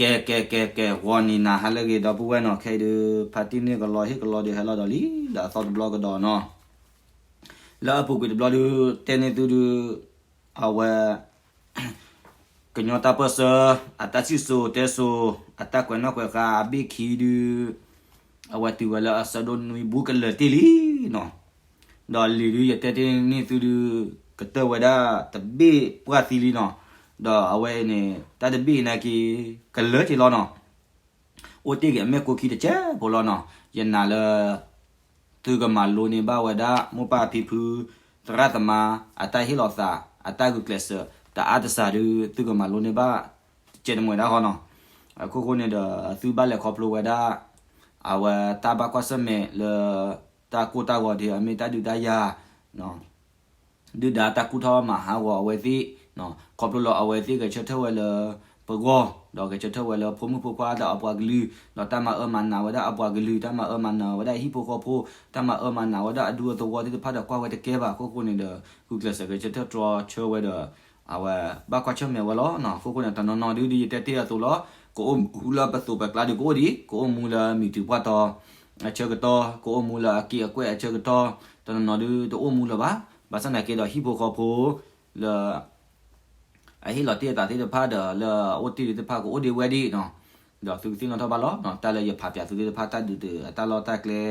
ကဲ ကဲ ကဲ ကဲ ဂီၤနံၤနၤဟါလၢအဂ့ၤ ဒီပုၢ်ဝဲၢ်နီၤ, ခဲအံၤဒုး ဖါတံၢ်န့ၢ်ကလီဟ့ၣ်ကလီဒုး ဟဲလီၤဒီးလံ လၢအသီတဘျီကဒီးနီၤ. လၢအပူၤကွံာ်တဘျီဒုး တဲန့ၢ်သုဒုး အဝဲ ကညီတၢ်ပၢၢ်ဆၢ အတၢ်စံၣ်စိၤတဲစိၤ အတၢ်ကွဲးနီၣ်ကွဲးဃါအဘ့ၣ်ခံဒုး အဝဲတုၤဝဲလၢအဆၢဒိၣ်နွံဘူးကလၢာ်တ့ၢ်လံနီၤ. ဒီးလံာ်ဒုး ယတဲတ့ၢ်န့ၢ်သုဒုး ကတၢၢ်ဝဲဒၣ်တဘ့ၣ်ပှၢ်သံလံနီၤ. ဒီးအဝဲအံၤန့ၣ် တၢ်တဘ့ၣ်အံၤနာ်က့ ကလၢာ်တ့ၢ်လီၤနီၤ. အိၣ်တ့ၢ်က့ၤအမဲာ်ကိးခံတကဲးဖိလီၤနီၤ. ယနာ်လၢ သုကမၤလိန့ၢ်ဘၣ်ဝဲဒၣ် မိၢ်ပၢ်ဖံဖု သရၣ်သမါ အတၢ်ဟ့ၣ်လီၤသး အတၢ်ဂုာ်ကျဲးစၢး တအါတစှၤဒုး သုကမၤလိန့ၢ်ဘၣ် တကဲးတမှဲၤဒၣ်ဃီနီၤ. အခိၣ်ဃိန့ၣ်ဒီး သုဘၣ်လဲၤခီဖျိဝဲဒၣ် အဝဲတၢ်ဘၣ်ကွၢ်ဆၢၣ်မဲာ်လၢ တၢ်ကိၢ်တၢ်ဂီၤဒ်အမ့ၢ်တၢ်ဒုးတၢ်ယၤ ဒုၣ်ဒါတၢ်ကူၣ်ထီၣ်မၤဟးဂီၤအဝဲသ့ၣ်, ခီဖျိလၢအဝဲသ့ၣ်ဂဲၤဆၢထၢၣ်ဝဲလၢပဂီၢ်, ဒီးဂဲၤဆၢထၢၣ်ဝဲလၢဖိမုၣ်ဖိခွါဒီးအပှၤကလုာ်, ဒီးတၢ်မၤအၢမၤနးဝဲဒၣ်အပှၤကလုာ်, တၢ်မၤအၢမၤနးဝဲဒၣ်အဟံၣ်ဖိဃီဖိ, တၢ်မၤအၢမၤနးဝဲဒၣ်အဒူအသဝီသ့ၣ်တဖၣ်ဒီးကွၢ်ဝဲတကဲဘၣ်. အခိၣ်ဃိန့ၣ်ဒီး ဂုာ်ကျဲးစၢးဂဲၤဆၢထၢၣ်တြီဆၢဝဲဒီး အဝဲဘၣ်ကွၢ်ဆၢၣ်မဲာ်ဝဲလီၤ. အခိၣ်ဃိန့ၣ် တနီၤနီၤဒုး ဒ်ယတဲတ့ၢ်အသိးလီၤ. ကအိၣ်မူလၢပသိးပကျါဒုးကအိၣ်ဒံး, ကအိၣ်မူလၢမံၤတုၤပှၢ်တီၤအဆၢကတီၢ်, ကအိၣ်မူလၢအက့ၢ်အကွဲၢ်အဆၢကတီၢ်, တနီၤနီၤဒုးတအိၣ်မူလၢၤဘၣ်. ဘၣ်ဆၣ်သနာ်က့ဒီး ဟံၣ်ဖိဃီဖိလၢ အဟ့ၣ်လီၤတ့ၢ်အသးသ့ၣ်တဖၣ်ဒီး လၢအအိၣ်တ့ၢ်သ့ၣ်တဖၣ် ကအိၣ်ဒံးဝဲဒံးနီၤ. ဒီးသုကသ့ၣ်နီၣ်ထီၣ်ဘၣ်လီၤ. တၢ်လၢယဖးပၠးသုသ့ၣ်တဖၣ် တၢ်ဒုးတၢ်လီၢ်တၢ်ကျဲ, ဒီး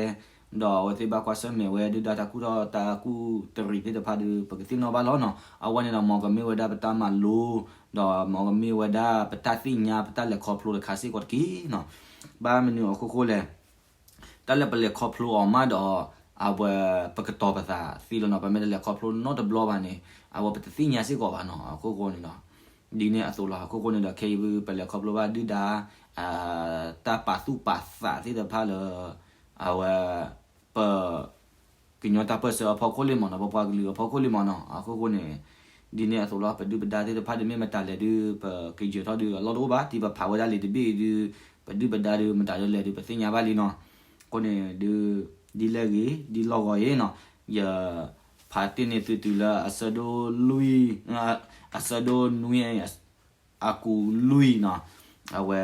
အဝဲသ့ၣ်ဘၣ်ကွၢ်ဆၢၣ်မဲာ်ဝဲ ဒုၣ်ဒါတၢ်ကူၣ်ထီၣ်တၢ်ကူၣ်တရံးသ့ၣ်တဖၣ်ဒီး ပကသ့ၣ်နီၣ်ဘၣ်လီၤနီၤ. အဝဲန့ၣ်ဒီး မ်ကမ့ၢ်ဝဲဒၣ်ပတၢ်မၤလိ, ဒီးမ်ကမ့ၢ်ဝဲဒၣ်ပတၢ်သ့ၣ်ညါ ပတၢ်လဲၤခီဖျိတခါစ့ၢ်ကီးတက့ၢ်နီၤ. ဘၣ်မနုၤအခိၣ်ဃိလဲၣ်. တၢ်လၢပလဲၤခီဖျိအီၤမးဒီး အဝဲပကတီၤပသးသ့လီၤနီၤ. ပမ့ၢ်တလဲၤခီဖျိနီတဘျီဘၣ်န့ၣ် အဝဲပတသ့ၣ်ညါစ့ၢ်ကီးဘၣ်နီၤ. အခိၣ်ဃိန့ၣ်ဒီး ဒ်န့ၣ်အသိးလီၤ. အခိၣ်ဃိန့ၣ်ဒီး ခဲအံၤပလဲၤခီဖျိဘၣ်ဒုၣ်ဒါ တၢ်ပာ်သူၣ်ပာ်သးသ့ၣ်တဖၣ်လၢ အဝဲ ပ ကညီတၢ်ပၢၢ်ဆၢအဖီခိၣ်လံမးနီၤ, ပပှၤကလုာ်အဖီခိၣ်လံမးနီၤ. အခိၣ်ဃိန့ၣ် ဒ်န့ၣ်အသိးလီၤ. ပဒုၣ်ပဒါသ့ၣ်တဖၣ်ဒုး မ့ၢ်မတၤလဲၣ်ဒုး ပကယၢၤထီၣ်ဒုး အလီၢ်တအိၣ်ဘၣ်. ဒ်ပဖးဝဲဒၣ်လံာ်တဘ့ၣ်အံၤဒုး ပဒုၣ်ပဒါဒုး မတၤဒုးလဲၣ်ဒုး ပသ့ၣ်ညါဘၣ်လံနီၤ. အဃိန့ၣ်ဒုး ဒ်လဲၣ်ဂ့ၤ ဒ်လီၢ်ဂီၤအံၤနီၤ, ယဖးတ့ၢ်န့ၢ်သုတုၤလၢအဆၢဒိၣ်လွံၢ်, အဆၢဒိၣ်နွံ အကူးလွံၢ်နီၤ, အဝဲ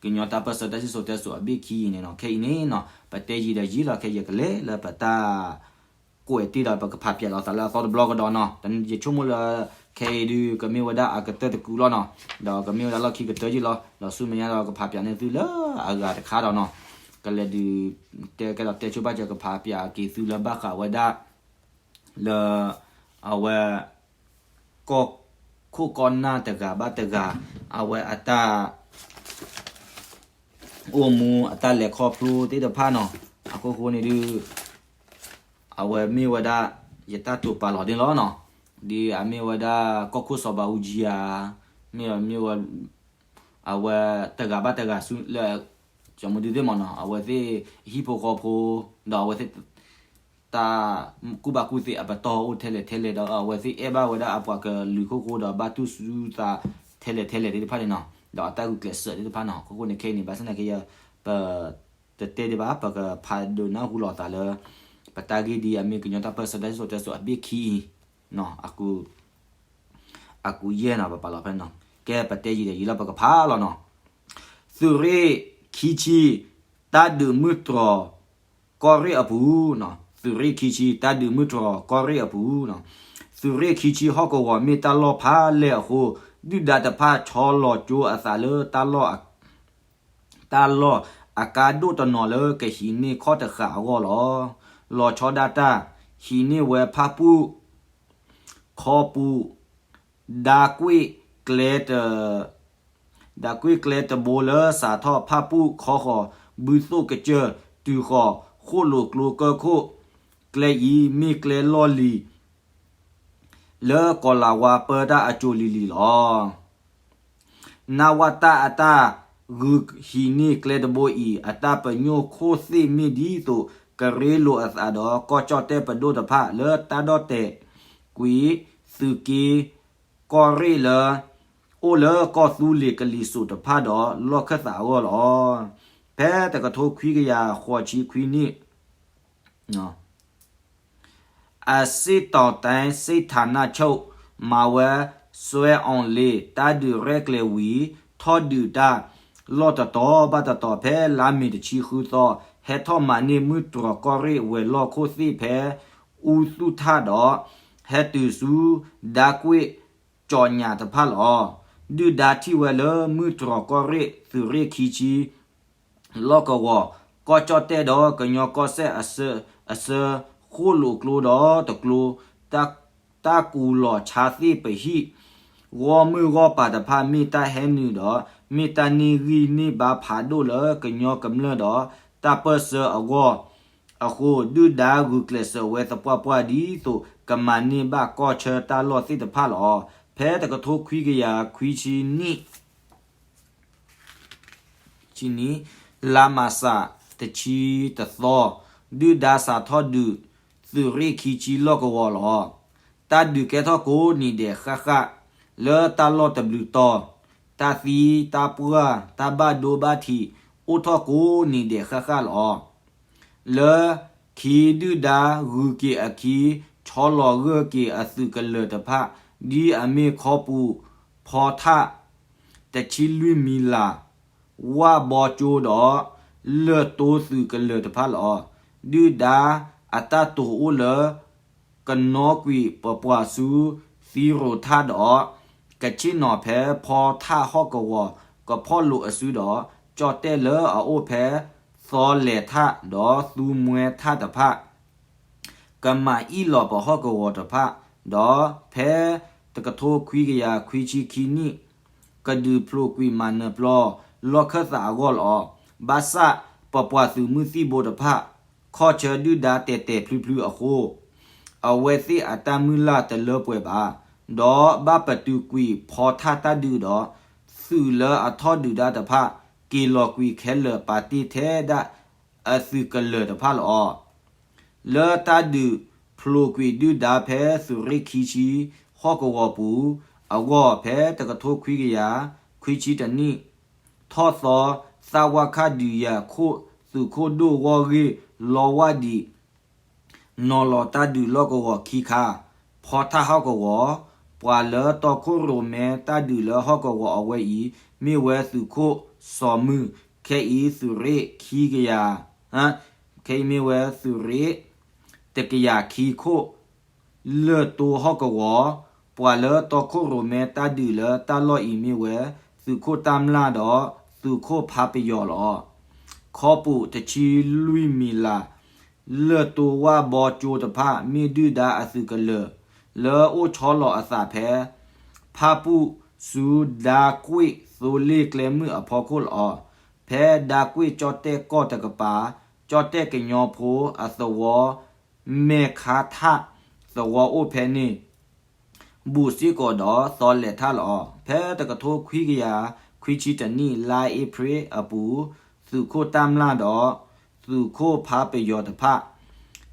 ကညီတၢ်ပၢၢ်ဆၢတၢ်စံၣ်စိၤတဲစိၤအဘ့ၣ်ခံအံၤန့ၣ်နီၤ, ခဲအံၤန့ၣ်နီၤ ပတဲယံာ်ဒီးယံာ်လီၤ. ခဲအံၤယကလဲၤလၢပတၢ်ကွဲးတ့ၢ်ဒီး ပကဖးပၠးလီၤသးလၢအသီတဘျီကဒီးနီၤ. ယဆိကမိၣ်လၢ ခဲအံၤဒုး ကမ့ၢ်ဝဲဒၣ်အကတၢၢ်တကူးလီၤနီၤ, ဒီးကမ့ၢ်ဝဲဒၣ်လီၢ်ခံကတၢၢ်ယံၣ်လီၤ. ဒီးဆူမဲာ်ညါဒီးကဖးပၠးန့ၢ်သုလၢအဂၤတခါဒီးနီၤ, ကလဲၤဒုး တဲကဲဒီးတဲဆိဘၣ်စၢၤ ကဖးပၠးက့ၤသုလၢဘၣ်ဃးဝဲဒၣ် လၢ အဝဲ ကီၢ်ခိၣ်ကီၢ်နၢ်တဂၤဘၣ်တဂၤ အဝဲအတၢ် အိၣ်မူအတၢ်လဲၤခီဖျိသ့ၣ်တဖၣ်နီၤ. အခိၣ်ဃိန့ၣ်ဒုး အဝဲမ့ၢ်ဝဲဒၣ် ယတၢ်တိာ်ပာ်လီၤန့ၣ်လီၤနီၤ. ဒ်အမ့ၢ်ဝဲဒၣ် ကီၢ်ခိၣ်စီၤဘးအူကၠံဧါ, မ့ၢ်မ့ၢ်ဝဲ အဝဲတဂၤဘၣ်တဂၤဆူလၢ ကၠီမူဒုသ့ၣ်မးနီၤ, အဝဲသ့ၣ်ဟံၣ်ဖိဃီဖိ ဒီးအဝဲသ့ၣ် တၢ်ကူၣ်ဘၣ်ကူၣ်သ့အပတီၢ်အိၣ်ထဲလဲၣ်ထဲလဲၣ်ဒီး အဝဲသ့ၣ်အဲၣ်ဘၣ်ဝဲဒၣ်အပှၤကလုာ်ခိၣ်ဃိဒီး ဘၣ်တူၢ်ဆူသးထဲလဲၣ်ထဲလဲၣ်သ့ၣ်တဖၣ်န့ၣ်နီၤ, ဒီးအတၢ်ဂုာ်ကျဲးစၢးသ့ၣ်တဖၣ်နီၤ. အခိၣ်ဃိန့ၣ်ခဲအံၤန့ၣ် ဘၣ်ဆၣ်သနာ်က့ ပတတဲဒံးဘၣ်, ပကဖးဒိးနၢ်ဟူလီၤသးလၢ ပတၢ်ဂ့ၢ်ဒ်အမ့ၢ်ကညီတၢ်ပၢၢ်ဆၢတၢ်စံၣ်စိၤတဲစိၤအဘ့ၣ်ခံအံၤ အကူးယဲၢ်နီၤ, ပပာ်လီၤဖဲနီၤ. ကဲ ပတဲယံာ်ဒီးယံာ်လီၤ ပကဖးလီၤနီၤ. သုးရ့ၣ်ခံဆံ တၢ်ဒုးမုၢ်တြီၤ ကီၢ်ရ့ၣ်အပူၤ, သုးရ့ၣ်ခံဆံ တၢ်ဒုးမုၢ်တြီၤ ကီၢ်ရ့ၣ်အပူၤ, သုးရ့ၣ်ခံဆံဟီၣ်ကဝီၤမ့ၢ်တၢ်လီၢ်ဖးလဲၢ်အဃိ ဒုၣ်ဒါတဖၣ်ဆီလီၤကၠိအသးလၢ တၢ်လီၢ်အကါဒိၣ်တနီၤလၢကဟံးန့ၢ်ခီၣ်တဃာ်အဂီၢ်လီၤ. လီၤဆီဒၣ်တၢ် ဟံးန့ၢ်ဝဲဖၣ်ပူၣ် ခီပူၤ ဒါကွံာ်ကျဲတ ဒါကွံာ်ကျဲတဘိလၢစးထီၣ်ဖၣ်ပူၣ်ခီဃီၤ ဘုသိၣ်ကစၢၢ် တုၤဃီၤ ဃိၣ်လိာ်ကျိကၢၢ်ခိၣ်, ကျဲအံၤမ့ၢ်ကျဲလီၢ်လံၤ လၢကီၤလၤဝါပၢတၢ်အစိၤလံၤလံၤလီၤ. နဝတ အတၢ်ဂုာ်ဟံးန့ၢ်ကျဲတဘိအံၤ အတၢ်ပညိၣ်ခိၣ်သ့ၣ်မ့ၢ်ဒ်သိး ကရ့လိာ်အသးဒီး ကီၢ်ကၠီၣ်တဲၣ်ပဒိၣ်တဖၣ်လၢတၢ်ဒီၣ်တဲာ်ကွံာ် သုးက့ ကီၢ်ရ့ၣ်လၢ အိၣ်လၢကီၢ်သူလ့ၤကလံၤစိးတဖၣ်ဒီး လီၢ်ခၢၣ်သးအဂီၢ်လီၤ. ဖဲတကထိခွံကယၤဃိးဆံခွံနံၣ် အစ့ၣ်တီၤတဲၣ် စ့ၣ်ထးနၢ်ဆိၣ် မၤဝဲ စွဲအီၤလ့ၤ တၢ်ဒုးရဲၣ်ကျဲၤဝံၤ ထီၣ်ဒုးတၢ်လီၢ်တတီၤဘၣ်တတီၤ ဖဲလါမ့ၤတဆံဃုသီ ဟဲထီၣ်မၤန့ၢ်မုၢ်တြီၤကီၢ်ရ့ၣ်ဝဲၤလီၢ်ခိၣ်သ့ၣ်ဖဲ အူသူၣ်ထၣ်ဒီး ဟဲတုၤဆူ ဒါကွ့ၣ်ကၠီညးတဖၣ်လီၤ. ဒုၣ်ဒါထံၣ်ဝဲလၢမုၢ်တြီၤကီၢ်ရ့ၣ် သုးရ့ၣ်ခံဆံ လီၢ်ကဝီၤ ကီၢ်ကၠီၣ်တဲၣ်ဒီးကညီကီၢ်စဲၣ်အဆၢ အဆၢ ဃိၣ်လိာ်ကျိဒီးတကျိ တၢ်ကူးလီၤဆါသ့ၣ်ပဟံၣ် ဂီၢ်မုၢ်ဂီၢ်ပၤတဖၣ် မ့ၢ်တၢ်ဟဲနုာ်ဒီး မ့ၢ်တၢ်န့ၢ်ဂံၢ်န့ၢ်ဘါဖးဒိၣ်လၢကညီကမျၢၢ်ဒီး တၢ်ပၢၢ်ဆၢအဂီၢ် အဃိ ဒုၣ်ဒါဂုာ်ကျဲးစၢးဝဲသပှၢ်ပှၢ် ဒ်သိးကမၤန့ၢ်ဘၣ်ကီၢ်ဆၢတၢ်လီၢ်သ့ၣ်တဖၣ်လီၤ. ဖဲတကထိခွံကယၤခွံဆံနံၣ် ဆံနံၣ် လါမၢ်ၡး တဆံတသီ ဒုၣ်ဒါစးထီၣ်ဒုး သုးရ့ၣ်ခံဆံလီၢ်ကဝီၤလီၤ. တၢ်ဒုးကဲထီၣ်ကိးနံၤဒဲးဃၣ်ဃၣ် လၢတၢ်လီၢ်တဘျုးတီၤ တၢ်သံတၢ်ပှၢ် တၢ်ဘၣ်ဒိဘၣ်ထံး အိၣ်ထီၣ်ကိးနံၤဒဲးဃၣ်ဃၣ်လီၤ. လၢခံဒုၣ်ဒါဂုၤက့ၤအခံ ဆီလီၤဂၢၢ်က့ၤအသုးကလၢၤတဖၣ် ဒ်အမ့ၢ်ခီပူၤ ဖီထၣ် တဆံလွံၢ်မံၤလး ဝၣ်ဘီကၠိဒီး လၢၢ်တိသုးကလၢၤတဖၣ်လီၤ. ဒုၣ်ဒါအတၢ်တိာ်အိၣ်လၢ ကနီကွံာ်ပပှၢ်ဆူ သံရိၤထၣ်ဒီး ကဆ့ၣ်နီၤဖဲဖီထၣ်ဟီၣ်ကဝီၤ ကဖီၣ်လိာ်အစုဒီး ကၠီၣ်တဲၣ်လၢအအိၣ်ဖဲ သီလဲၤထၣ်ဒီးသူမှဲထၣ်တဖၣ် ကမၤအံၣ်လီၤပဟီၣ်ကဝီၤတဖၣ် ဒီးဖဲတကထိခွံကယၤခွံဆံခံနံၣ် ကဒုးဖျိးကွံာ်မၤနၢၤပျီ လီၢ်ခၢၣ်သးအဂီၢ်လီၤ. ဘၣ်ဆၣ်ပပှၤသုးမုၢ်သံၣ်ဘိတဖၣ် ခီၣ်ဆၢဒုၣ်ဒါတဲာ်တဲာ်ဖျုဖျုအဃိ အဝဲသ့ၣ်အတၢ်မုၢ်လၢ်တလၢပှဲၤဘၣ်, ဒီးဘၣ်ပတုာ်ကွံာ်ဖီထၣ်တၢ်ဒုးဒီး သုးလၢအထီၣ်ဒုးတၢ်တဖၣ် က့ၤလီၤကွံာ်ခဲလၢာ်ပာ်တ့ၢ်ထဲဒၣ်အသုးကလၢၤတဖၣ်လီၤ. လၢတၢ်ဒုးဖျိးကွံာ်ဒုၣ်ဒါဖဲသုးရ့ၣ်ခံဆံ ဟီၣ်ကဝီၤပူၤအဂီၢ် ဖဲတကထိခွံကယၤခွံဆံတနံၣ် ထီၣ်သီ သးဝၣ်ခၣ်ဒုးယၤခိၣ် သုးခိၣ်ဒိၣ်ဂီၢ်ဂ့ၢ် လီဝၣ်ဒံး နီၤလီၤတၢ်ဒုးလီၢ်ကဝီၤခံခါ, ဖီထၣ်ဟီၣ်ကဝီၤ, ပှၤလၢတီခိၣ်ရိၣ်မဲတၢ်ဒုးလၢဟီၣ်ကဝီၤအဝဲအံၤ မ့ၢ်ဝဲသုးခိၣ်စီၤမုၢ်, ခဲအံၤသုးရ့ၣ်ခံကယၤ, ခဲအံၤမ့ၢ်ဝဲသုးရ့ၣ် တကယၤခံခိၣ် လၢၢ်တိဟီၣ်ကဝီၤ, ပှၤလၢတီခိၣ်ရိၣ်မဲတၢ်ဒုးလၢတၢ်လီၢ်အံၤမ့ၢ်ဝဲ သုးခိၣ်တၢ်မျၢ်ဒီး သုးခိၣ်ဖးပယီၤလီၤ. ခီပူၤတဆံလွံၢ်မံၤလး လၢၢ်တိဝၣ်ဘီကၠိတဖၣ် မ့ၢ်ဒုၣ်ဒါအသုးကလၢၤ လၢအိၣ်ဆီလီၤအသးဖဲ ဖၣ်ပူၣ်ဆူဒါကွ့ၣ်သိလ့ၣ်ကျဲမုၢ်အဖီခိၣ်လီၤ. ဖဲဒါကွ့ၣ်ကၠီၣ်တဲၣ်ကီၢ်တကပၤ ကၠီၣ်တဲၣ်ကညီဖိအသဝီ မဲၢ်ခါထၣ်သဝီအိၣ်ဖဲန့ၣ် ဘူးစ့ၢ်ကီးဒီးသီလဲၤထၣ်လီၤ. ဖဲတကထိခွံကယၤခွံဆံတနံၣ် လါအ့ဖြ့ၣ်အပူၤ သုးခိၣ်တၢ်မျၢ်ဒီး သုးခိၣ်ဖးပယီၤတဖၣ်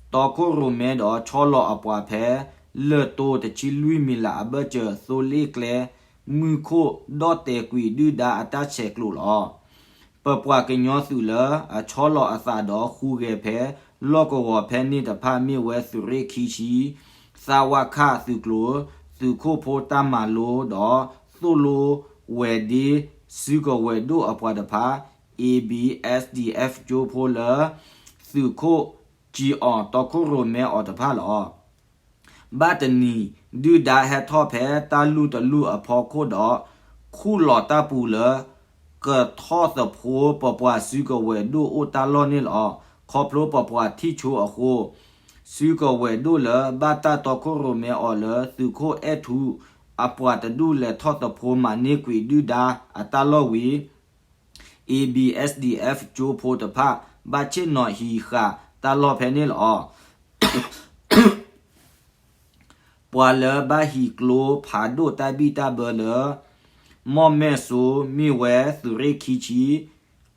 တီခိၣ်ရိၣ်မဲဒီးဆီလီၤအပှၤဖဲ လၢၢ်တိတဆံလွံၢ်မံၤလးအဘၢၣ်စၢၤ သိလ့ၣ်ကျဲ မုၢ်ခိၣ်ဒီၣ်တဲာ်ကွံာ်ဒုၣ်ဒါအတၢ်ဆဲးကျိးလီၤ. ပပှၤကညီသုးလၢအဆီလီၤအသးဒီးဃုဂဲၤဖဲ လီၢ်ကဝီၤဖဲန့ၣ်တဖၣ်မ့ၢ်ဝဲသုးရ့ၣ်ခံဆံ, သးဝၣ်ခၣ်သုးကျိၤ, သုးခိၣ်ဖိတၢ်မၤလိဒီး သိၣ်လိဝဲၤဒ့ စုကဝဲၤဒိၣ်အပှၤတဖၣ် A B S D F ကၠိဖိလၢ သုးခိၣ်ကၠံအီၤတီခိၣ်ရိၣ်မဲအီၤတဖၣ်လီၤ. ဘၣ်တနံၤ ဒုၣ်ဒါဟဲထီၣ်ဖဲတၢ်လူၢ်တလူၢ်အဖီခိၣ်ဒီး ခူၣ်လီၤတၢ်ပူၤလၢ ကထီၣ်သဖှိပပှၤစုကဝဲၤဒိၣ်အိၣ်တၢ်လီၢ်န့ၣ်လီၤ. ခီဖျိပပှၤထံၣ်ဆိအဃိ စုကဝဲၤဒိၣ်လၢဘၣ်တၢ်တီခိၣ်ရိၣ်မဲအီၤလၢသုးခိၣ်အဲၣ်ထူ အပှၤတဒူၣ်လဲၤထီၣ်သဖှိမၤန့ၢ်ကွံာ်ဒုၣ်ဒါအတၢ်လီၢ်ဝံၤ A B S D F ကၠိဖိတဖၣ် ဘၣ်ဆ့ၣ်နီၤဟံးဃာ်တၢ်လီၢ်ဖဲန့ၣ်လီၤ. ပှၤလၢဘၣ်ဟံးကျိဖးဒိၣ်တၢ်ဘံၣ်တၢ်ဘၢလၢ မီၣ်မဲၣ်စိ မ့ၢ်ဝဲသုးရ့ၣ်ခံဆံ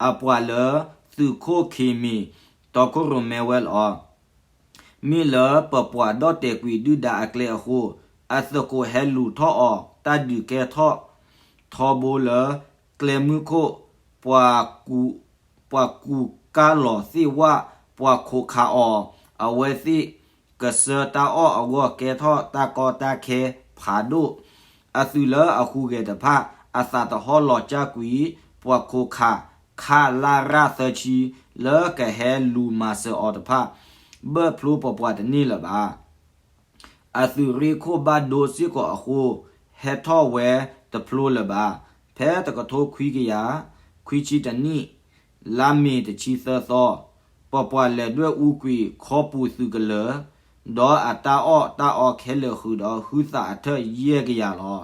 အပှၤလၢသုးခိၣ်ခ့မ့ၢ် တီခိၣ်ရိၣ်မဲဝဲလီၤ. မ့ၢ်လၢပပှၤဒီၣ်တဲာ်ကွံာ်ဒုၣ်ဒါအကျဲအဃိ အသကိးဟဲလူၤထီၣ်အီၤ တၢ်ဒုးကဲထီၣ်ထီဘိလၢ ကျဲမုၢ်ခိၣ် ပှၤကူးကၢ်လီၤသ့ၣ်ဝၣ် ပှၤခိးခးအီၤ အဝဲသ့ၣ်ကစၢတၢ်အီၣ်အဂီၢ် ကဲထီၣ်တၢ်ကီတၢ်ခဲဖးဒိၣ် အသုးလၢအဟူးဂဲၤတဖၣ် အသးတဟီၣ်လီၤကၢ်ကွံာ် ပှၤခိးခး ခလရ သၢဆံ လၢကဟဲလူၤမၤစၢၤအီၤတဖၣ် ဘၢၣ်ဖျိပပှၤတန့ၢ်လၢၤဘၣ်. အသုးရ့ၣ်ခိၣ်ဘၣ်ဒိစ့ၢ်ကီးအဃိ ဟဲထီၣ်ဝဲတဖျိလၢၤဘၣ်. ဖဲတကထိခွံကယၤ ခွံဆံတနံၣ် လါမ့ၤတဆံသၢသီ, ပပှၤလဲၤဒွဲၣ်အူကွံာ်ခီပူၤသုးကလၢၤ ဒီးအတၢ်အီၣ်တၢ်အီခဲလၢာ်ဃုာ်ဒီး ဟုသးအထၢၣ်ယဲၢ်ကယၤလီၤ.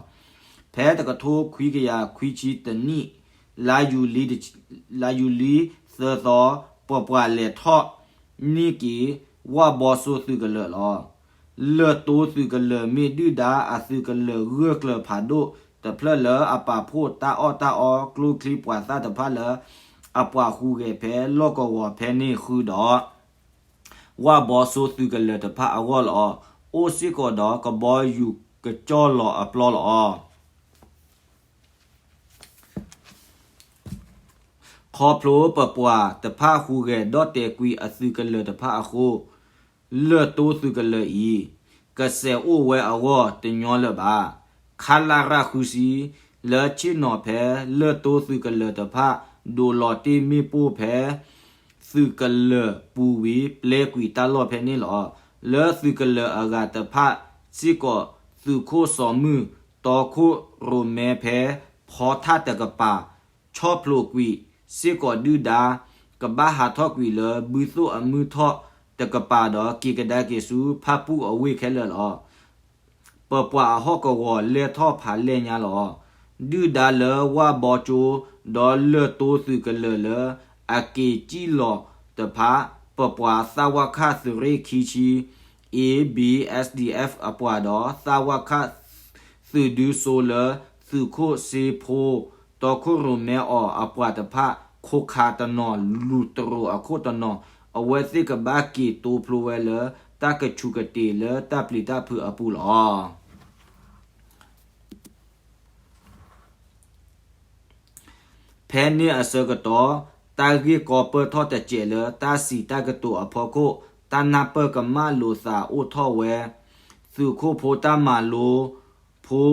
ဖဲတကထိခွံကယၤခွံဆံတနံၣ် လါယူၤလံသၢသီ, ပပှၤလဲၤထီၣ်န့ၢ်က့ၤ ဝၣ်ဘီစိသုးကလၢၤလီၤ. လၢၢ်တိသုးကလၢၤမ့ၢ်ဒုၣ်ဒါအသုးကလၢၤဂၢၢ်ကျၢၤဖးဒိၣ်တဖျၢၣ်လၢအပာ်ဖှိၣ်တၢ်အီၣ်တၢ်အီကျိချံပှၤသၣ်တဖၣ်လၢ အပှၤဟူးဂဲၤဖဲလီၢ်ကဝီၤဖဲန့ၣ်ဃုာ်ဒီး ဝၣ်ဘီစိသုးကလၢၤတဖၣ်အဂီၢ်လီၤ. အိၣ်စ့ၢ်ကီးဒီးကဘီယူၤကစီၢ်လီၤအပျီလီၤ. ခီဖျိပပှၤတဖၣ်ဟူးဂဲၤဒီၣ်တဲာ်ကွံာ်အသုးကလၢၤတဖၣ်အဃိ, လၢၢ်တိသုးကလၢၤအံၤ ကစဲးအိၣ်ဝဲအဂီၢ်တညီလၢၤဘၣ်. ခလရ ဃုဆံ လၢဆ့ၣ်နီၤဖဲလၢၢ်တိသုးကလၢၤတဖၣ် ဒိးလီၤတ့ၢ်မ့ၣ်ပိၢ်ဖဲ သုးကလၢၤပူၤဝံၤ ပျဲကွံာ်တၢ်လီၢ်ဖဲန့ၣ်လီၤ. လၢသုးကလၢၤအဂၤတဖၣ်စ့ၢ်ကီး သုးခိၣ်စီၤမုၢ် တီခိၣ်ရိၣ်မဲဖဲ ဖီထၣ်တကပၤ ဆီၣ်ဖျိးကွံာ်စ့ၢ်ကီးဒုၣ်ဒါ ကဘၣ်ဟးထီၣ်ကွံာ်လၢဘုသိၣ်အမုၢ်ထီၣ်တကပၤဒီး က့ၤကဒါက့ၤဆူဖၣ်ပူၣ်အဝ့ၢ်ခဲလၢာ်လီၤ. ပပှၤအဟီၣ်ကဝီၤလဲၤထီၣ်ဖးလဲၢ်ညါလီၤ. ဒုၣ်ဒါလၢဝၣ်ဘီကၠိ ဒီးလၢၢ်တိသုးကလၢၤလၢအက့ၤစံၣ်လီၤတဖၣ် ပပှၤသးဝါခၣ်သုးရ့ၣ်ခံဆံ A B S D F အပှၤဒီး သးဝါခၣ် သုးဒုစိလၢ သုးခိၣ်စ့ဖိ တီခိၣ်ရိၣ်မဲအီၤအပှၤတဖၣ် ခိးခးတနီၤ လူၤတရိးအခိၣ်တနီၤ အဝဲသ့ၣ်ကဘၣ်က့ၤတိဖျိဝဲလၢတၢ်ကဆူးကတ့ၤလၢတၢ်ပျံၤတၢ်ဖုးအပူၤလီၤ. ဖဲန့ၣ်အဆၢကတီၢ် တၢ်ဂ့ၢ်ကီပၢၢ်ထီၣ်တစဲးလၢတၢ်စံးတၢ်ကတိၤအဖီခိၣ် တၢ်နၢ်ပၢၢ်ကမၣ်လိာ်သးအိၣ်ထီၣ်ဝဲ သုးခိၣ်ဖိတၢ်မၤလိ ဖိ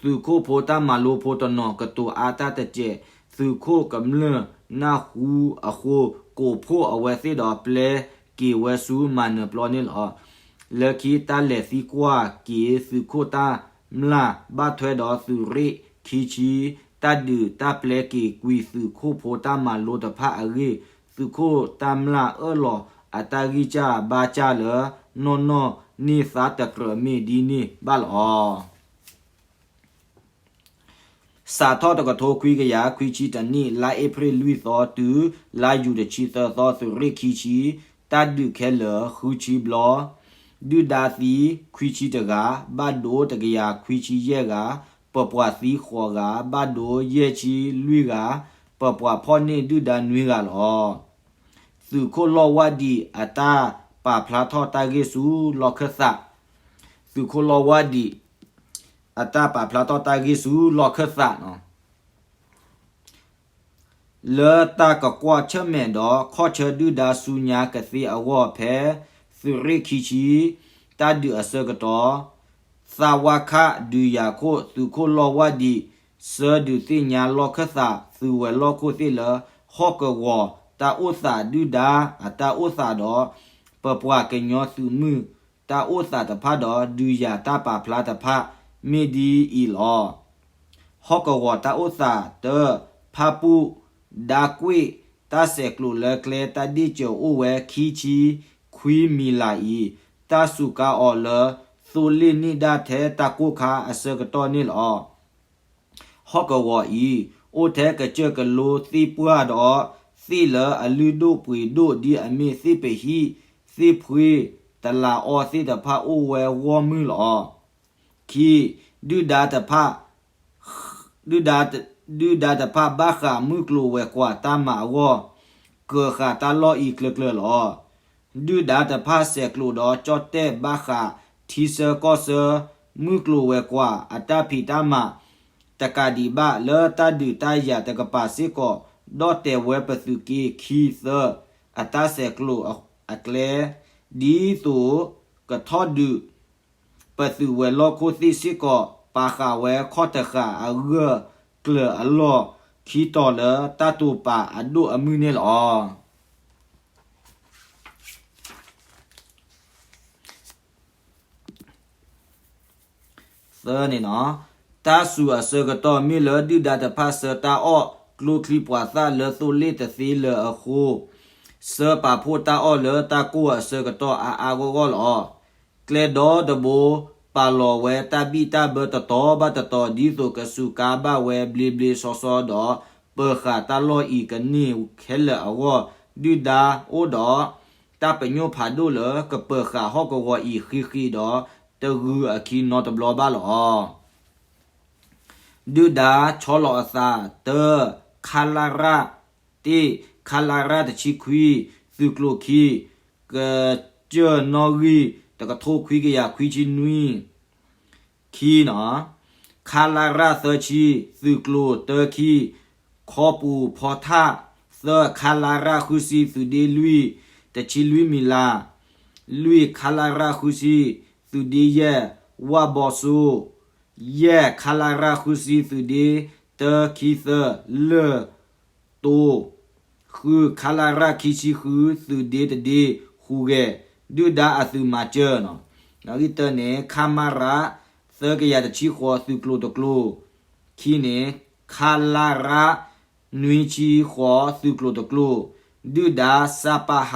သုးခိၣ်ဖိတၢ်မၤလိဖိတနီၤကတိၤအါတၢ်တစဲး သုးခိၣ်ကမျၢၢ်နၢ်ဟူအဃိ ကိးဖှိၣ်အဝဲသ့ၣ်ဒီးပျဲက့ၤဝဲဆူမၤနၢၤပျီန့ၣ်လီၤ. လၢခံတၢ်လဲၤသံကွၢ်က့ၤသုးခိၣ်တၢ်မျၢ် ဘၣ်ထွဲဒီးသုးရ့ၣ်ခံဆံ တၢ်ဒုးတၢ်ပျဲက့ၤကွံာ်သုးခိၣ်ဖိတၢ်မၤလိတဖၣ်အဂ့ၢ် သုးခိၣ်တၢ်မျၢ်အၢၣ်လီၤအတၢ်ဂံၢ်စၢ်ဘါစၢ်လၢ နီၢ်နီၢ်န့ၢ်သါတကြၢးမ့ၢ်ဒ်န့ၣ်ဘၣ်လီၤ. စးထီၣ်တကထိခွံကယၤခွံဆံတနံၣ် လါအ့ဖြ့ၣ်လွံၢ်သီတုၤ လါယူၤတဆံသၢသီ သုးရ့ၣ်ခံဆံ တၢ်ဒုးခဲလၢာ်ဃုဆံဘျီ, ဒုၣ်ဒါသံခွံဆံတဂၤ, ဘၣ်ဒိတကယၤခွံဆံယဲၢ်ဂၤ, ပပှၤသံဃိးဂၤ, ဘၣ်ဒိယဲၢ်ဆံလွံၢ်ဂၤ, ပပှၤဖီၣ်န့ၢ်ဒုၣ်ဒါနွံဂၤလီၤ. သုးခိၣ်လီၢ်ဝါဒံးအတၢ်ပာ်ဖျါထီၣ်တၢ်ဂ့ၢ်ဆူလီၢ်ခၢၣ်သး, သုးခိၣ်လီၢ်ဝါဒံး အတၢ်ပာ်ဖျါထီၣ်တၢ်ဂ့ၢ်ဆူလီၢ်ခၢၣ်သးနီၤ, လၢတၢ်ကကွၢ်ဆၢၣ်မဲာ်ဒီးခီၣ်ဆၢဒုၣ်ဒါဆူညါကသ့အဂီၢ် ဖဲသုးရ့ၣ်ခံဆံ တၢ်ဒုးအဆၢကတီၢ် သးဝါခၣ်ဒုးယၤခိၣ် သုးခိၣ်လီၢ်ဝါဒံး ဆၢဒုးသ့ၣ်ညါလီၢ်ခၢၣ်သး သုးဝဲၤလီၢ်ခိၣ်သ့ၣ်လၢ ဟီၣ်ကဝီၤတၢ်အိၣ်သး ဒုၣ်ဒါအတၢ်အိၣ်သးဒီး ပပှၤကညီသုးမုၢ် တၢ်အိၣ်သးတဖၣ်ဒီး ဒုးယၤတၢ်ပာ်ဖျါတဖၣ် မ့ၢ်ဒ်အံၤလီၤ. ဟီၣ်ကဝီၤတၢ်အိၣ်သးတၢ ဖၣ်ပူၣ် ဒါကွ့ၢ် တၢ်ဆဲးကျိးလၢကျဲ တၢ်ဒ့ၣ်စၢၤအိၣ်ဝဲခံဆံခွံမံၤလးအံၤ တၢ်စူးကါအီၤလၢ သိလ့ၣ်နံၣ်ဒၣ်ထဲတၢ်ကိၢ်ခါအဆၢကတီၢ်န့ၣ်လီၤ. ဟီၣ်ကဝီၤအံၤ အိၣ်ထဲကစၢၢ်ကလိသ့ၣ်ပှၢ်ဒီး သ့ၣ်လၢအလုၢ်ဒိၣ်ပှ့ၤဒိၣ် ဒ်အမ့ၢ်သ့ၣ်ပဟံၣ် သ့ၣ်ဖှ့ တလးအီသ့ၣ်တဖၣ်အိၣ်ဝဲဂီၢ်မုၢ်လီၤ. ခံ, ဒုၣ်ဒါတဖၣ် ဒုၣ်ဒါတဖၣ်ဘၣ်ဃးမုၢ်ကျိၤဝဲၤကွာ်တၢ်မၤအဂီၢ် ကၢၤဃာ်တၢ်လီၢ်အံၤကျၢၤကျၢၤလီၤ. ဒုၣ်ဒါတဖၣ်ဆဲးကျိးဒီးကၠီၣ်တဲၣ်ဘၣ်ဃးထံဆၢကီၢ်ဆၢ မုၢ်ကျိၤဝဲၤကွာ်အတၢ်ဖံးတၢ်မၤ တကးဒံးဘၣ် လၢတၢ်ဒုးတၢ်ယၤတကပၤစ့ၢ်ကီး ဒီၣ်တဲာ်ဝဲပသုးက့ခံသၢအတၢ်ဆဲးကျိးအကျဲ ဒ်သိးကထီၣ်ဒုး ပသုးဝဲၤလီၢ်ခိၣ်သ့ၣ်စ့ၢ်ကီး ပာ်ဃာ်ဝဲခီၣ်တဃာ်အဂၢၢ်ကျၢၤအလီၢ် ခံတီၤလၢတၢ်တိာ်ပာ်အဒိၣ်အမုၢ်န့ၣ်လီၤ. သၢန့ၣ်နီၤ, တၢ်စူၤအဆၢကတီၢ်မ့ၢ်လၢဒုၣ်ဒါတဖၣ်ဆှၢတၢ်အီၣ် ကျိချံမျိာ်သၣ်လၢသိလ့ၣ်တသ့လၢၤအဃိ, ဆှၢပာ်ဖှိၣ်တၢ်အီၣ်လၢတၢ်ကိၢ်အဆၢကတီၢ်အါအါဂီၢ်ဂီၢ်လီၤ. ကျဲဒီတဘိ ပာ်လီၤဝဲတၢ်ဘံၣ်တၢ်ဘၢတတီၤဘၣ်တတီၤ ဒ်သိးကစူၤကါဘၣ်ဝဲဘျ့ဘျ့ဆှီဆှီဒီး ပၢၤဃာ်တၢ်လီၢ်အံၤကန့ၢ်ခဲလၢာ်အဂီၢ်, ဒုၣ်ဒါအိၣ်ဒီး တၢ်ပညိၣ်ဖးဒိၣ်လၢကပၢၤဃာ်ဟီၣ်ကဝီၤအံၤဃံးဃံးဒီး တဂုၤအခံနီတဘျီဘၣ်လီၤ. ဒုၣ်ဒါဆီလီၤအသး တၢ ခလရ တ့ ခလရ တဆံခွံ သုးကျိၤခံ ကစၢၢ်နီၣ်ဂံၢ် တကထိခွံကယၤခွံဆံနွံ ခံနီၤ, ခလရ သၢဆံ သုးကျိၤတၢခံ ခီပူၤဖီထၣ်, သၢ ခလရ ဃုဆံ သုးဒ့လွံၢ် တဆံလွံၢ်မံၤလး, လွံၢ် ခလရ ဃုဆံ သုးဒ့ယဲၢ် ဝၣ်ဘီစိ ယဲၢ် ခလရ ဃုဆံ သုးဒ့တၢခံသၢ လၢၢ်တိ, ဃု ခလရ ခံဆံဃု သုးဒ့တဒ့ ဟူးဂဲၤ ဒုၣ်ဒါအသုးမၤစၢၤနီၤ. ဂံၢ်တၢန့ၣ် ခမရ သၢကယၤတဆံဃိး သုးကျိၤတကျိၤ, ခံန့ၣ် ခလရ နွံဆံဃိး သုးကျိၤတကျိၤ, ဒုၣ်ဒါ စပဟ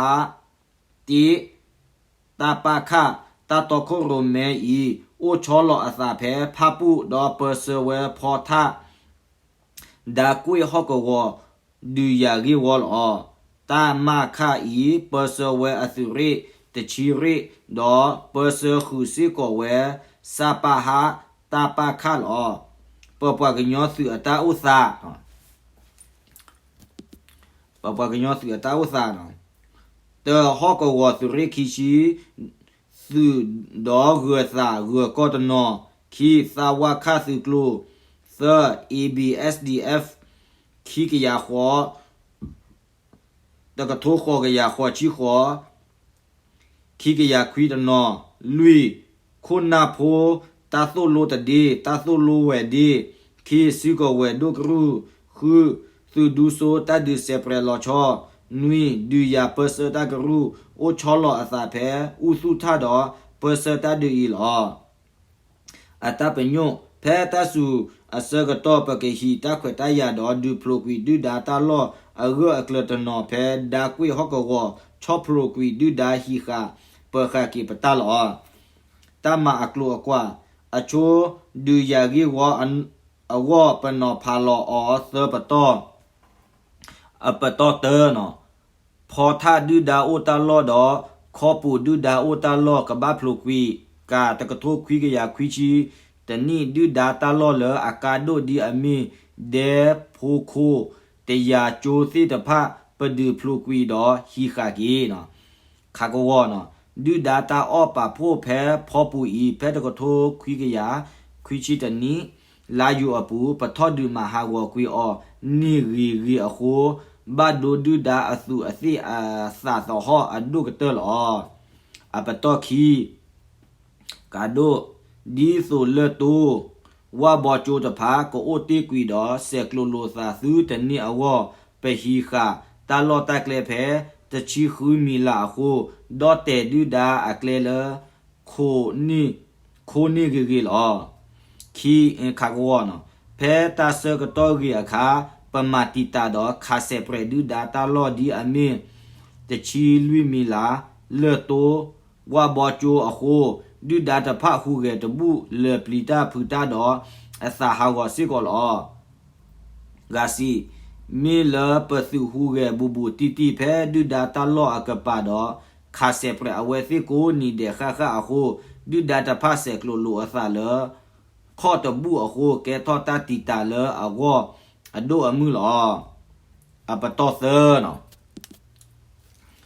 တ့ တပခ တၢ်တီခိၣ်ရိၣ်မဲအံၤ အိၣ်ဆီလီၤအသးဖဲဖၣ်ပူၣ်ဒီးပၢဆှၢဝဲဖီထၣ် ဒါကွ့ၢ်ဟီၣ်ကဝီၤ ဒုးယၤဂ့ၢ်ဝီလီၤ. တၢ်မၤခၣ်အံၤ ပၢဆှၢဝဲအသုးရ့ၣ်တဆံရ့ၣ် ဒီးပၢဆှၢဃုာ်စ့ၢ်ကီးဝဲ စပဟ တၢ်ပၢ်ခၣ်လီၤ. ပပှၤကညီသုးအတၢ်အိၣ်သး ပပှၤကညီသုးအတၢ်အိၣ်သးနီၤ, တၢ ဟီၣ်ကဝီၤသုးရ့ၣ်ခံဆံ သုးဒီးဂၢၤသးဂၢၤကီၢ်တနီၤ, ခံ သးဝါခၣ်သုးကျိၤ, သၢ A B S D F ခံကယၤဃိး တကထိဃိးကယၤဃိးဆံဃိး ခံကယၤခွံတနီၤ, လွံၢ် ခိၣ်နၢ်ဖိ တၢ်သိၣ်လိတဒ့ တၢ်သိၣ်လိဝဲၤဒ့, ခံ စုကဝဲၤဒိၣ်ကရူၢ်, ဃု သုးဒူစိတၢ်ဒုးစဲးပြဲးလီၤဆီ, နွံ ဒုးယၤပၢဆှၢတၢ်ကရူၢ် အိၣ်ဆီလီၤအသးဖဲ အူသူၣ်ထၣ်ဒီး ပၢဆှၢတၢ်ဒုးအံၤလီၤ. အတၢ်ပညိၣ်, ဖဲတၢ်စူၤအဆၢကတီၢ် ပကဟံးတၢ်ခွဲးတၢ်ယာ်ဒီး ဒုးဖျိးကွံာ်ဒုၣ်ဒါတၢ်လီၢ်အဂၢၢ်အကျၢၤတနီၤဖဲ ဒါကွ့ၢ်ဟီၣ်ကဝီၤ ဆီဖျိးကွံာ်ဒုၣ်ဒါဟံးဃာ် ပၢၤဃာ်က့ၤပတၢ်လီၤ. တၢ်မၤအကျိၤအကွာ်, အဆိ ဒုးယၤဂ့ၢ်ဝီအဂီၢ် ပနီၤဖးလီၤအီၤသၢပတီၢ် အပတီၢ်တၢနီၤ, ဖီထၣ်ဒုၣ်ဒါအိၣ်တၢ်လီၢ်ဒီး ခီပူၤဒုၣ်ဒါအိၣ်တၢ်လီၢ် ကဘၣ်ဖျိးကွံာ် ကးတကထိခွံကယၤခွံဆံတနံၣ် ဒုၣ်ဒါတၢ်လီၢ်လၢအကါဒိၣ်ဒ်အမ့ၢ် ဒဲဖိခိၣ် တယၤကၠိသ့ၣ်တဖၣ် ပဒုးဖျိးကွံာ်ဒီးဟံးဃာ်က့ၤ ခးကဝီၤနီၤ, ဒုၣ်ဒါတၢ်အီၣ်ပာ်ဖှိၣ်ဖဲဖီပူၤအံၤ ဖဲတကထိခွံကယၤ ခွံဆံတနံၣ် လါယူၤအပူၤ ပထီၣ်ဒုးမၤဟးဂီၤကွံာ်အီၤ န့ၢ်ဂ့ၤဂ့ၤအဃိ ဘၣ်ဒိဒုၣ်ဒါအသူးအသ့ၣ်အသးသဟီၣ်အဒိၣ်ကတၢၢ်လီၤ. အပတီၢ်ခံ ကးဒိၣ် ဒ်သိးလၢၢ်တိ ဝၣ်ဘီကၠိတဖၣ် ကအိၣ်တ့ၢ်ကွံာ်ဒီး ဆဲးကျိးလိာ်သးသုတန့ၢ်အဂီၢ် ပဟံးဃာ်တၢ်လီၢ်တၢ်ကျဲဖဲ တဆံဃုမံၤလးအဃိ ဒီၣ်တဲာ်ဒုၣ်ဒါအကျဲလၢ ခိန့ၢ်ဂ့ၤဂ့ၤလီၤ. ခံ ခးကဝီၤနီၤ, ဖဲတၢ်ဆၢကတီၢ်ဂ့ၤအခါ ပမၤတံာ်တာ်ဒီးခးဆဲးပြဲးဒုၣ်ဒါတၢ်လီၢ်ဒ်အမ့ၢ် တဆံလွံၢ်မံၤလး လၢၢ်တိ ဝၣ်ဘီကၠိအဃိ ဒုၣ်ဒါတဖၣ်ဟူးဂဲၤတဘူၣ် လၢာ်ပျံၤတၢ်ဖုးတၢ်ဒီး အသးဟးဂီၤစ့ၢ်ကီးလီၤ. ဂၤစံး, မ့ၢ်လၢပသုးဟူးဂဲၤဘူးဘူးတံၢ်တံၢ် ဖဲဒုၣ်ဒါတၢ်လီၢ်အကပၤဒီး ခးဆဲးပြဲးအဝဲသ့ၣ်ကိးနံၤဒဲးဃၣ်ဃၣ်အဃိ ဒုၣ်ဒါတဖၣ်ဆဲးကျိးလိာ်အသးလၢ ခီၣ်တဘူၣ်အဃိ ကဲထီၣ်တၢ်တံာ်တာ်လၢအဂီၢ်အဒိၣ်အမုၢ်လီၤ. အပတီၢ်သၢ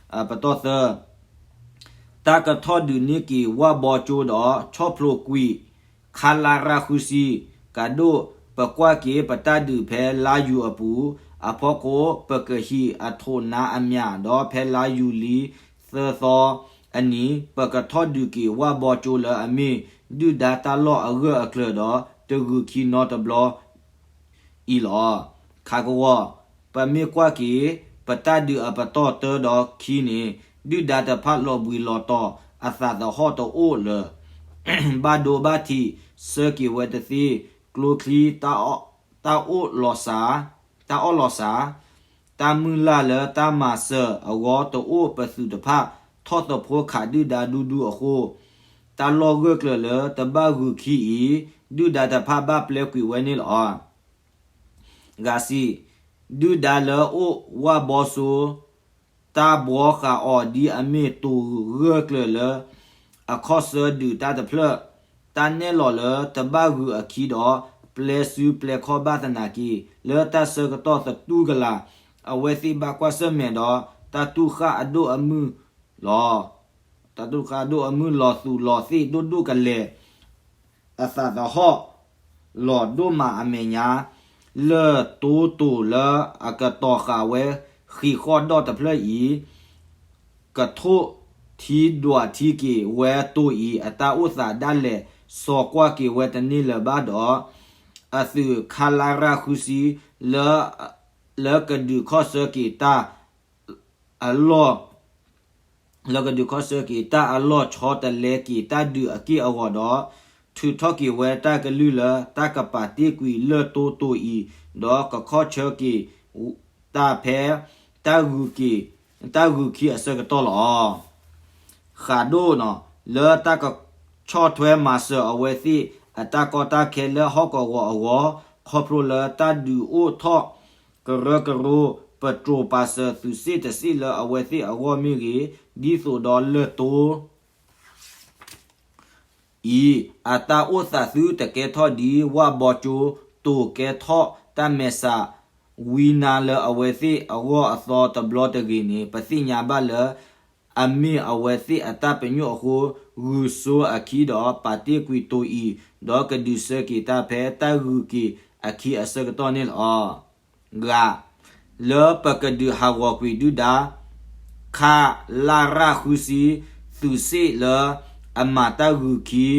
အပတီၢ်သၢ တၢ်ကထီၣ်ဒုးန့ၢ်က့ၤဝၣ်ဘီကၠိဒီး ဆီၣ်ဖျိးကွံာ် ခလရ ဃုဆံ ကးဒိၣ် ပကွၢ်က့ၤပတၢ်ဒုးဖဲလါယူၤအပူၤ အဖီခိၣ် ပကဟံးအထိးနါအမၠး ဒီးဖဲလါယူၤလံသၢသီအနံၤ ပကထီၣ်ဒုးက့ၤဝၣ်ဘီကၠိလၢအမ့ၢ် ဒုၣ်ဒါတၢ်လီၢ်အဂၢၢ်အကျၢၤဒီး တဂုာ်ခံနီတဘျီအံၤလီၤ. ခးကဝီၤ, ပမ့ၢ်ကွၢ်က့ၤ ပတၢ်ဒုးအပတီၢ်တၢဒီးခံန့ၣ် ဒုၣ်ဒါတဖၣ်လီၤဘှံးလီၤတီၤ အသးသဟီၣ်တအိၣ်လၢၤ ဘၣ်ဒိဘၣ်ထံး ဆှၢက့ၤဝဲတသ့, ကျိချံ တၢ်အီၣ်လီၤစှၤ, တၢ်အီၣ်လီၤစှၤ, တၢ်မုၢ်လၢ်လၢတၢ်မၤစၢၤအဂီၢ်တအိၣ် ပသုးတဖၣ် ထီၣ်သဖှိခးဒုၣ်ဒါဒူဒူအဃိ, တၢ်လီၢ်ဂၢၢ်ကျၢၤလၢတဘၣ်ဂုာ်ခံအံၤ ဒုၣ်ဒါတဖၣ်ဘၣ်ပျဲကွံာ်ဝဲန့ၣ်လီၤ. ဂၤစံ, ဒုၣ်ဒါလၢအိၣ်ဝၣ်ဘီစိ တၢ်ဘှီဃာ်အီၤဒ်အမ့ၢ်တိၤဂၢၢ်ကျၢၤလၢ အခီၣ်ဆၢဒုးတၢ်တဖျၢၣ်, တၢ်နဲၣ်လီၤလၢတဘၣ်ဂုာ်အခံဒီး ပျဲစုပျဲခီၣ်ဘၣ်သနာ်က့, လၢတၢ်ဆၢကတီၢ်သတူၢ်ကလာ် အဝဲသ့ၣ်ဘၣ်ကွၢ်ဆၢၣ်မဲာ်ဒီး တၢ်တူၢ်ဃၣ်အဒိၣ်အမုၢ်လီၤ. တၢ်တူၢ်ဃၣ်အဒိၣ်အမုၢ်လီၤသူၣ်လီၤသ့ၣ်ဒိၣ်ဒိၣ်ကလဲာ် အသးသဟီၣ်လီၤဒိၣ်မးအမဲာ်ညါ, လၢၢ်တိတိၤလၢအကတီၤဃာ်ဝဲဃံးဃီၣ်ဒီၣ်တဖျၢၣ်အံၤ, ကထိၣ်ထံဒွးထံက့ၤဝဲတိၤအံၤ အတၢ်အိၣ်သးဒၣ်လဲာ် စီၤကွၢ်က့ၤဝဲတန့ၢ်လၢၤဘၣ်ဒီး အသုးခလရ ဃုဆံ လၢကဒုးခီၣ်ဆၢက့ၤတၢ်အလီၢ် လၢကဒုးခီၣ်ဆၢက့ၤတၢ်အလီၢ်ဆီတလဲက့ၤတၢ်ဒုးအက့ၢ်အဂီၤဒီး ထုးထီၣ်က့ၤဝဲတၢ်ကလုၢ်လၢတၢ်ကပာ်တ့ၢ်ကွံာ်လၢၢ်တိတိၤအံၤ ဒီးကခီၣ်ဆၢက့ၤတၢ်ဖဲ တၢ်ဂုာ်က့ၤ တၢ်ဂုာ်ခံအဆၢကတီၢ်လီၤ. ဃးဒိၣ်နီၤ လၢတၢ်ကဆီၣ်ထွဲမၤစၢၤအဝဲသ့ၣ်အတၢ်ကီတၢ်ခဲလၢဟီၣ်ကဝီၤအဂီၢ် ခီဖျိလၢတၢ်ဒုးအိၣ်ထီၣ် ကရၢကရိ ပတြိၤပာ်စၢၤသုးစ့ၣ်တစ့ၣ်လၢအဝဲသ့ၣ်အဂီၢ်မ့ၢ်ဂ့ၤ, ဒ်သိးဒီးလၢၢ်တိၤ အံၤ အတၢ်အိၣ်သးသုတကဲထီၣ်ဒ်ဝၣ်ဘီကၠိ တိၤကဲထီၣ်တၢ်မဲာ်ဆှး ဝံနါလၢအဝဲသ့ၣ်အဂီၢ်အသီတဘျီတဂ့ၤန့ၣ် ပသ့ၣ်ညါဘၣ်လၢ အမ့ၢ်အဝဲသ့ၣ်အတၢ်ပညိၣ်အဃိ ဂုာ်စိအခံဒီးပာ်တ့ၢ်ကွံာ်တိၤအံၤ ဒီးကဒုးဆၢက့ၤတၢ်ဖဲတၢ်ဂုာ်က့ၤအခံအဆၢကတီၢ်န့ၣ်လီၤ. ဂၤ လၢပကဒုးဟးဂီၤကွံာ်ဒုၣ်ဒါ ခလရ ဃုဆံ သုးစ့ၣ်လၢအမၤတၢ်ဂုာ်ခံ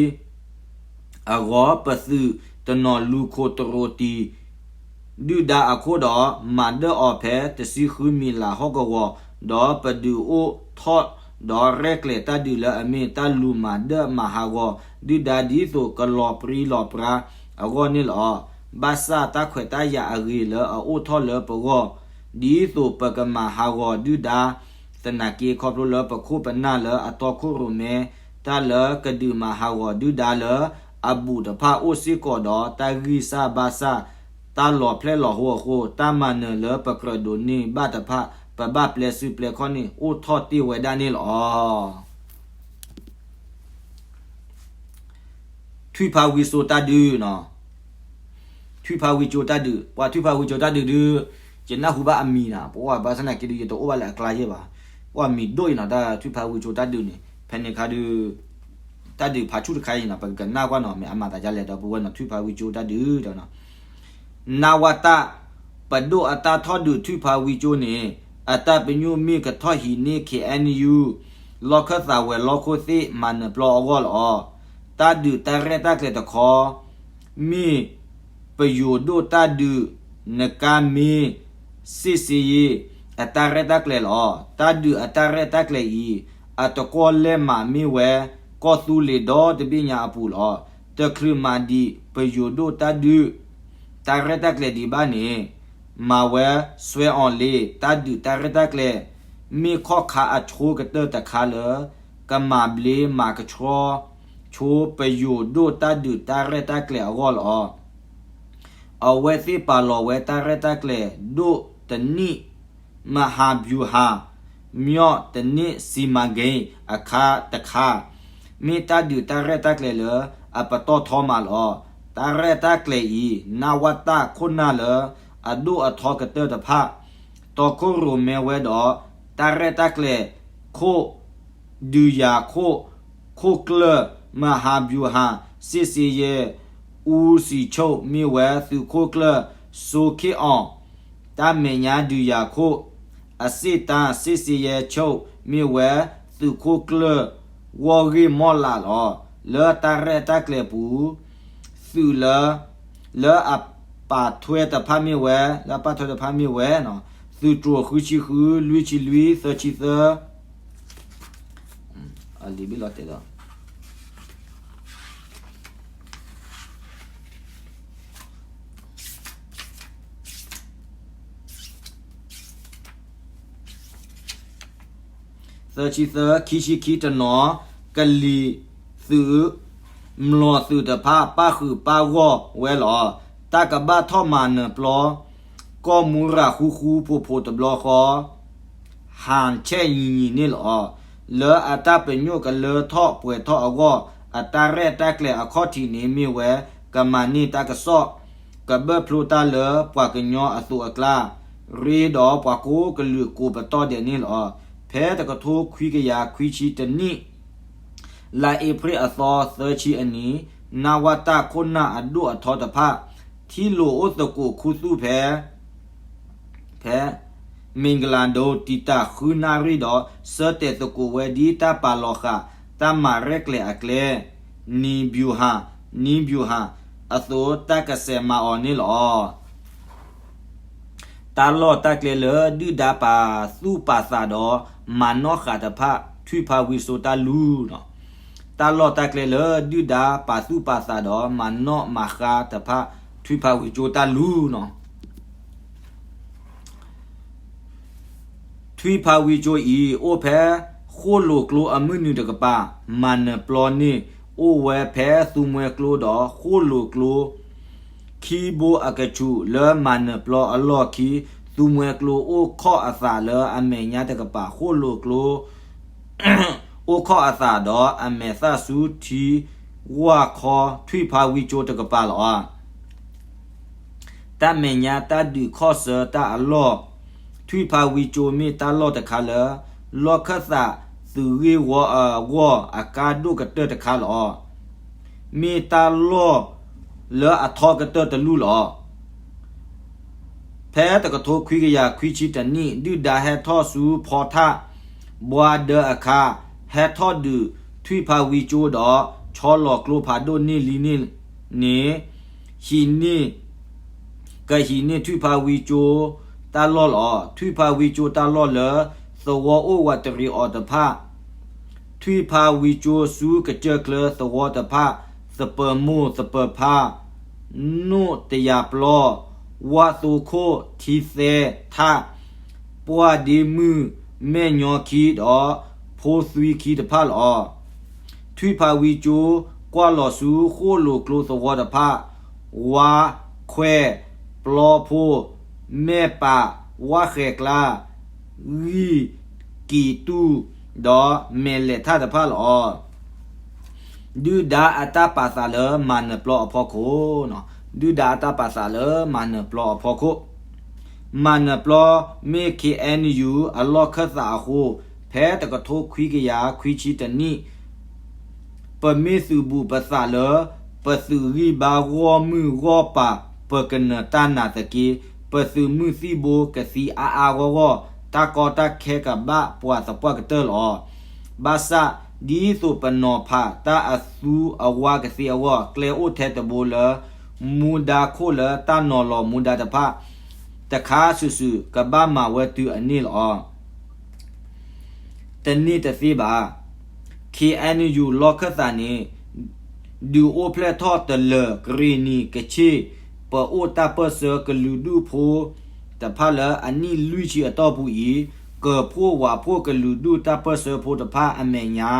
အဂီၢ် ပသုးတနီၤလူၤခိၣ်တရိးတံၢ် ဒုၣ်ဒါအခိၣ်ဒီး မၤဒၢၣ်အီၤဖဲတဆံဃုမံၤလးဟီၣ်ကဝီၤ, ဒီးပဒုးအိၣ်ထီၣ်ဒီးရဲၣ်ကျဲၤတၢ်ဒုးလၢအမ့ၢ်တၢ်လူၤမၤဒၢၣ်မၤဟးဂီၤ ဒုၣ်ဒါဒ်သိးကလီၤပြံလီၤပြါအဂီၢ်န့ၣ်လီၤ. ဘၣ်ဆၣ်တၢ်ခွဲးတၢ်ယာ်အဂ့ၤလၢအအိၣ်ထီၣ်လၢပဂီၢ် ဒ်သိးပကမၤဟးဂီၤဒုၣ်ဒါ သနာ်က့ခီဖျိလၢပခိၣ်ပနၢ်လၢအတီခိၣ်ရိၣ်မဲ တၢ်လၢကဒုးမၤဟးဂီၤဒုၣ်ဒါလၢအဘူးတဖၣ်အိၣ်စ့ၢ်ကီးဒီးတၢ်ဂံၢ်စၢ်ဘါစၢ် တၢ်လီၤဖျဲၣ်လီၤဟိအဃိ တၢ်မၤနၢၤလၢပကြၢးဒိးန့ၢ်ဘၣ်တဖၣ် ပဘၣ်ပျဲစုပျဲခီၣ်န့ၣ် အိၣ်ထီၣ်တ့ၢ်ဝဲဒၣ်န့ၣ်လီၤ. ထွံၣ်ဖးဝံစိတၢ်ဒုးနီၤ, ထွံၣ်ဖးဝံစိတၢ်ဒုး, ပှၤထွံၣ်ဖးဝံစိတၢ်ဒုးဒုး, ယနၢ်ဟူဘၣ်အမံၤနီၤ, ပှၤဘၣ်ဆၣ်သနာ်က့ဒုး ယတအိၣ်ဘၣ်လၢအကျါယဲၢ်ဘၣ်, ပှၤမံၤဒိၣ်အံၤနီၤ တၢ်ထွံၣ်ဖးဝံစိတၢ်ဒုးန့ၣ် ဖဲန့ၣ်အခါဒုး တၢ်ဒုးဖးဆူၣ်တခါအံၤနီၤ ပကကနၣ်ကွၢ်နီၤ မ့ၢ်အမၤသးဒ်လဲၣ်ဒီပုၢ်ဝဲၢ်နီၤ ထွံၣ်ဖးဝံစိတၢ်ဒုးဒီးနီၤ နဝတ ပဒိၣ်အတၢ်ထီၣ်ဒုးထွံၣ်ဖးဝံစိန့ၣ် အတၢ်ပညိၣ်မ့ၢ်ကထီၣ်ဟံးန့ၢ် ခ့ၣ်အဲၣ်ယူၣ် လီၢ်ခၢၣ်သးဝဲၤလီၢ်ခိၣ်သ့ၣ်မၤနၢၤပျီအဂီၢ်လီၤ. တၢ်ဒုးတၢ်ရဲၣ်တၢ်ကျဲၤတခီ မ့ၢ်ပယိၤဒိၣ်တၢ်ဒုး နကါမ့ၢ် စစ်ဆင်ရေး အတၢ်ရဲၣ်တၢ်ကျဲၤလီၤ. တၢ်ဒုးအတၢ်ရဲၣ်တၢ်ကျဲၤအံၤ အတကွီၢ်လဲၢ်မးမ့ၢ်ဝဲ ကီၢ်သူလ့ၤဒီတဘ့ၣ်ညါအပူၤလီၤ. တချုးမၤဒံးပယိၤဒိၣ်တၢ်ဒုး တၢ်ရဲၣ်တၢ်ကျဲၤဒံးဘၣ်န့ၣ် မၤဝဲစွဲအီၤလ့ တၢ်ဒုးတၢ်ရဲၣ်တၢ်ကျဲၤ မ့ၢ်ခီၣ်ခါအဆိကတၢၢ်တခါလၢ ကမၤဘျ့မၤကဆှီ ဆိပယိၤဒိၣ်တၢ်ဒုးတၢ်ရဲၣ်တၢ်ကျဲၤအဂီၢ်လီၤ. အဝဲသ့ၣ်ပာ်လီၤဝဲတၢ်ရဲၣ်တၢ်ကျဲၤဒိၣ်တနံၣ် မဟာဗျူဟာ မြောက်တနံၣ် စီမံကိန်း အခါတခါ မ့ၢ်တၢ်ဒုးတၢ်ရဲၣ်တၢ်ကျဲၤလၢအပတီၢ်ထီမးလီၤ. တၢ်ရဲၣ်တၢ်ကျဲၤအံၤ နဝတ ခိၣ်နၢ်လၢအဒိၣ်အထီကတၢၢ်တဖၣ် တီခိၣ်ရိၣ်မဲဝဲဒီး တၢ်ရဲၣ်တၢ်ကျဲၤခိၣ် ဒုးယၤခိၣ် ခိၣ်ကျၢၢ် မဟာဗျူဟာ စစ်ဆင်ရေး ဦးစီးချုပ် မ့ၢ်ဝဲသုးခိၣ်ကျၢၢ် စိုးခင်အောင် တၢ်မဲာ်ညါဒုးယၤခိၣ် အစစ်တမ်း စစ်ဆင်ရေးချုပ် မ့ၢ်ဝဲသုးခိၣ်ကျၢၢ် ဝီၢ်ဂ့ၢ်မီၢ်လးလီၤ. လၢတၢ်ရဲၣ်တၢ်ကျဲၤပူၤ သုးလၢ လၢအပာ်ထွဲတဖၣ်မ့ၢ်ဝဲ, လၢအပာ်ထွဲတဖၣ်မ့ၢ်ဝဲ, သုးတြိၤဃုဆံဃု, လွံၢ်ဆံလွံၢ်, သၢဆံသၢ, အလံာ်ဘ့ၣ်လီၤတဲာ်ဒီး သၢဆံသၢ, ခံဆံခံတနီၤ, ကလံၤသုး, မျိာ်သုးတဖၣ် ပၣ်ဃုာ်ပၣ်ဂီၢ်ဝဲလီၤ. တၢ်ကဘၣ်ထီၣ်မၤနၢၤပျီ ကီၢ်မူရၤဃူဃူဖိးဖိးတဘျီဃီ ဟးဆဲးယံၤယံၤန့ၣ်လီၤ. လၢအတၢ်ပညိၣ်ကလၢထီၣ်ပှဲၤထီၣ်အဂီၢ် အတၢ်ရဲၣ်တၢ်ကျဲၤအခီၣ်ထံးန့ၣ်မ့ၢ်ဝဲ ကမၤန့ၢ်တၢ်ကစီၣ်, ကဘၢၣ်ဖျိတၢ်လၢပှၤကညီအသိးအကျါ, ရ့ဒီးပှၤကိးကလုာ်ကိးပတီၢ်ဒဲးန့ၣ်လီၤ. ဖဲတကထိခွံကယၤခွံဆံတနံၣ် လါအ့ဖြ့ၣ်အသီသၢဆံအနံၤ, နဝတခိၣ်နၢ်အဒိၣ်အထီတဖၣ် ထံၣ်လိာ်အိၣ်သကိးခူသူၣ်ဖဲ ဖဲ မ့ၢ်ကလၤဒိ တံာ်တာ်ဃုနၣ်ရံၣ်ဒီး ဆၢတဲာ်သကိးဝဲဒ်တၢ်ပာ်လီၤဃာ် တၢ်မၤရဲၣ်ကျဲၤအကျဲ နံၤဘျူၤဟၣ်, နံၤဘျူၤဟၣ် အသိးတၢ်ကစဲးမၤအီၤန့ၣ်လီၤ. တၢ်လီၢ်တၢ်ကျဲလၢဒုၣ်ဒါပာ်သူၣ်ပာ်သးဒီး မၤနီၣ်ဃာ်တဖၣ် ထွံၣ်ဖးဝံစိတၢ်လူၤ, တၢ်လီၢ်တၢ်ကျဲလၢဒုၣ်ဒါပာ်သူၣ်ပာ်သးဒီး မၤနီၣ်မၤဃါတဖၣ် ထွံၣ်ဖးဝံစိတၢ်လူၤန့ၣ် ထွံၣ်ဖးဝံစိအံၤ အိၣ်ဖဲဃိၣ်လိာ်ကျိအမုၢ်နုာ်တကပၤ, မၤနၢၤပျီန့ၣ် အိၣ်ဝဲဖဲသူမွဲကျိဒီးဃိၣ်လိာ်ကျိ ခံဘိအကဆူးလၢမၤနၢၤပျီအလီၢ်ခံ, သူမွဲကျိအိၣ်ခိးအသးလၢအမဲာ်ညါတကပၤ, ဃိၣ်လိာ်ကျိ အိၣ်ခိးအသးဒီးအမဲာ်သၣ်ဆူထံဝၢ်ခီ ထွံၣ်ဖးဝံစိတကပၤလီၤ. တၢ်မဲာ်ညါတၢ်ဒုးခီၣ်ဆၢတၢ်အလီၢ်, ထွံၣ်ဖးဝံစိမ့ၢ်တၢ်လီၢ်တခါလၢ လီၢ်ခၢၣ်သးသုးဂ့ၢ်ဝီအဂီၢ်အကါဒိၣ်ကတၢၢ်တခါလီၤ. မ့ၢ်တၢ်လီၢ်လၢအထီကတၢၢ်တလူၢ်လီၤ. ဖဲတကထိခွံကယၤခွံဆံတနံၣ် ဒုၣ်ဒါဟဲထီၣ်ဆူဖီထၣ် ဘှါဒၢအခါ, ဟဲထီၣ်ဒုးထွံၣ်ဖးဝံစိဒီး ဆီလီၤကျိဖးဒိၣ်န့ၢ်လံန့ၣ်န့ၣ် ဟံးန့ၢ် ကဟံးန့ၢ်ထွံၣ်ဖးဝံစိတၢ်လီၢ်လီၤ. ထွံၣ်ဖးဝံစိတၢ်လီၢ်လၢ သဝီအိၣ်ဝးတရံးအီၤတဖၣ် ထွံၣ်ဖးဝံစိဆူကစၢၢ်ချၢသဝီတဖၣ် သပၢၤမိၢ်သပၢၤဖါ နိၣ်တယၤပျီ ဝၣ်သိခိၣ် ထံသဲထၣ် ပှၢ်ဒ့မုၢ် မဲာ်ညီခံဒီး ဖိသွံခံတဖၣ်လီၤ. ထွံၣ်ဖးဝံစိ ကွၢ်လီၤဆူဃိၣ်လိာ်ကျိသဝီတဖၣ် ဝါခွဲး ပျီဖိ မဲၢ်ပး ဝၣ်ဃဲၤကျါ ဂံၢ်ကံးတူၢ် ဒီးမဲာ်လဲၤထၣ်တဖၣ်လီၤ. ဒုၣ်ဒါအတၢ်ပာ်သးလၢမၤနၢၤပျီအဖီခိၣ်, ဒုၣ်ဒါအတၢ်ပာ်သးလၢမၤနၢၤပျီအဖီခိၣ်, မၤနၢၤပျီမ့ၢ် ခ့ၣ်အဲၣ်ယူၣ် အလီၢ်ခၢၣ်သးအဃိ, ဖဲတကထိခွံကယၤခွံဆံတနံၣ် ပမ့ၢ်သုးဘူးပသးလၢ ပသုးဂံၢ်ဘါဂီၢ်မုၢ်ဂီၢ်ပၤ ပကနၢၤတၢ်နာ်သက့, ပသုးမုၢ်သံၣ်ဘိကသံအါအါဂီၢ်ဂီၢ်, တၢ်ကီတၢ်ခဲကဘၣ်ပှၤသပှၢ်ကတၢၢ်လီၤ. ဘၣ်ဆၣ် ဒ်သိးပနီၤဖးတၢ်အသူအဝါကသ့အဂီၢ်, ကျဲအိၣ်ထဲတဘိလၢ မူဒါခိၣ်လၢတၢ်နီၤလီၤမူဒါတဖၣ် တခါစုာ်စုာ် ကဘၣ်မၤဝဲတုၤအန့ၣ်လီၤ. တန့ၢ်တသ့ဘၣ်. ခ့ၣ်အဲၣ်ယူၣ်လီၢ်ခၢၣ်သးန့ၣ် ဒုးအိၣ်ဖျဲၣ်ထီၣ်တလၢၤ ကရ့ၣ်နံၤ ကဆ့ၣ် ပအိၣ်တၢ်ပၢၢ်ဆၢကလုာ်ဒူၣ်ဖိတဖၣ်လၢအနံၣ်လွံၢ်ဆံအတီၢ်ပူၤအံၤ, ကၢၤဖှိၣ်ဝးဖှိၣ်ကလုာ်ဒူၣ်တၢ်ပၢၢ်ဆၢဖိတဖၣ်အမဲာ်ညါ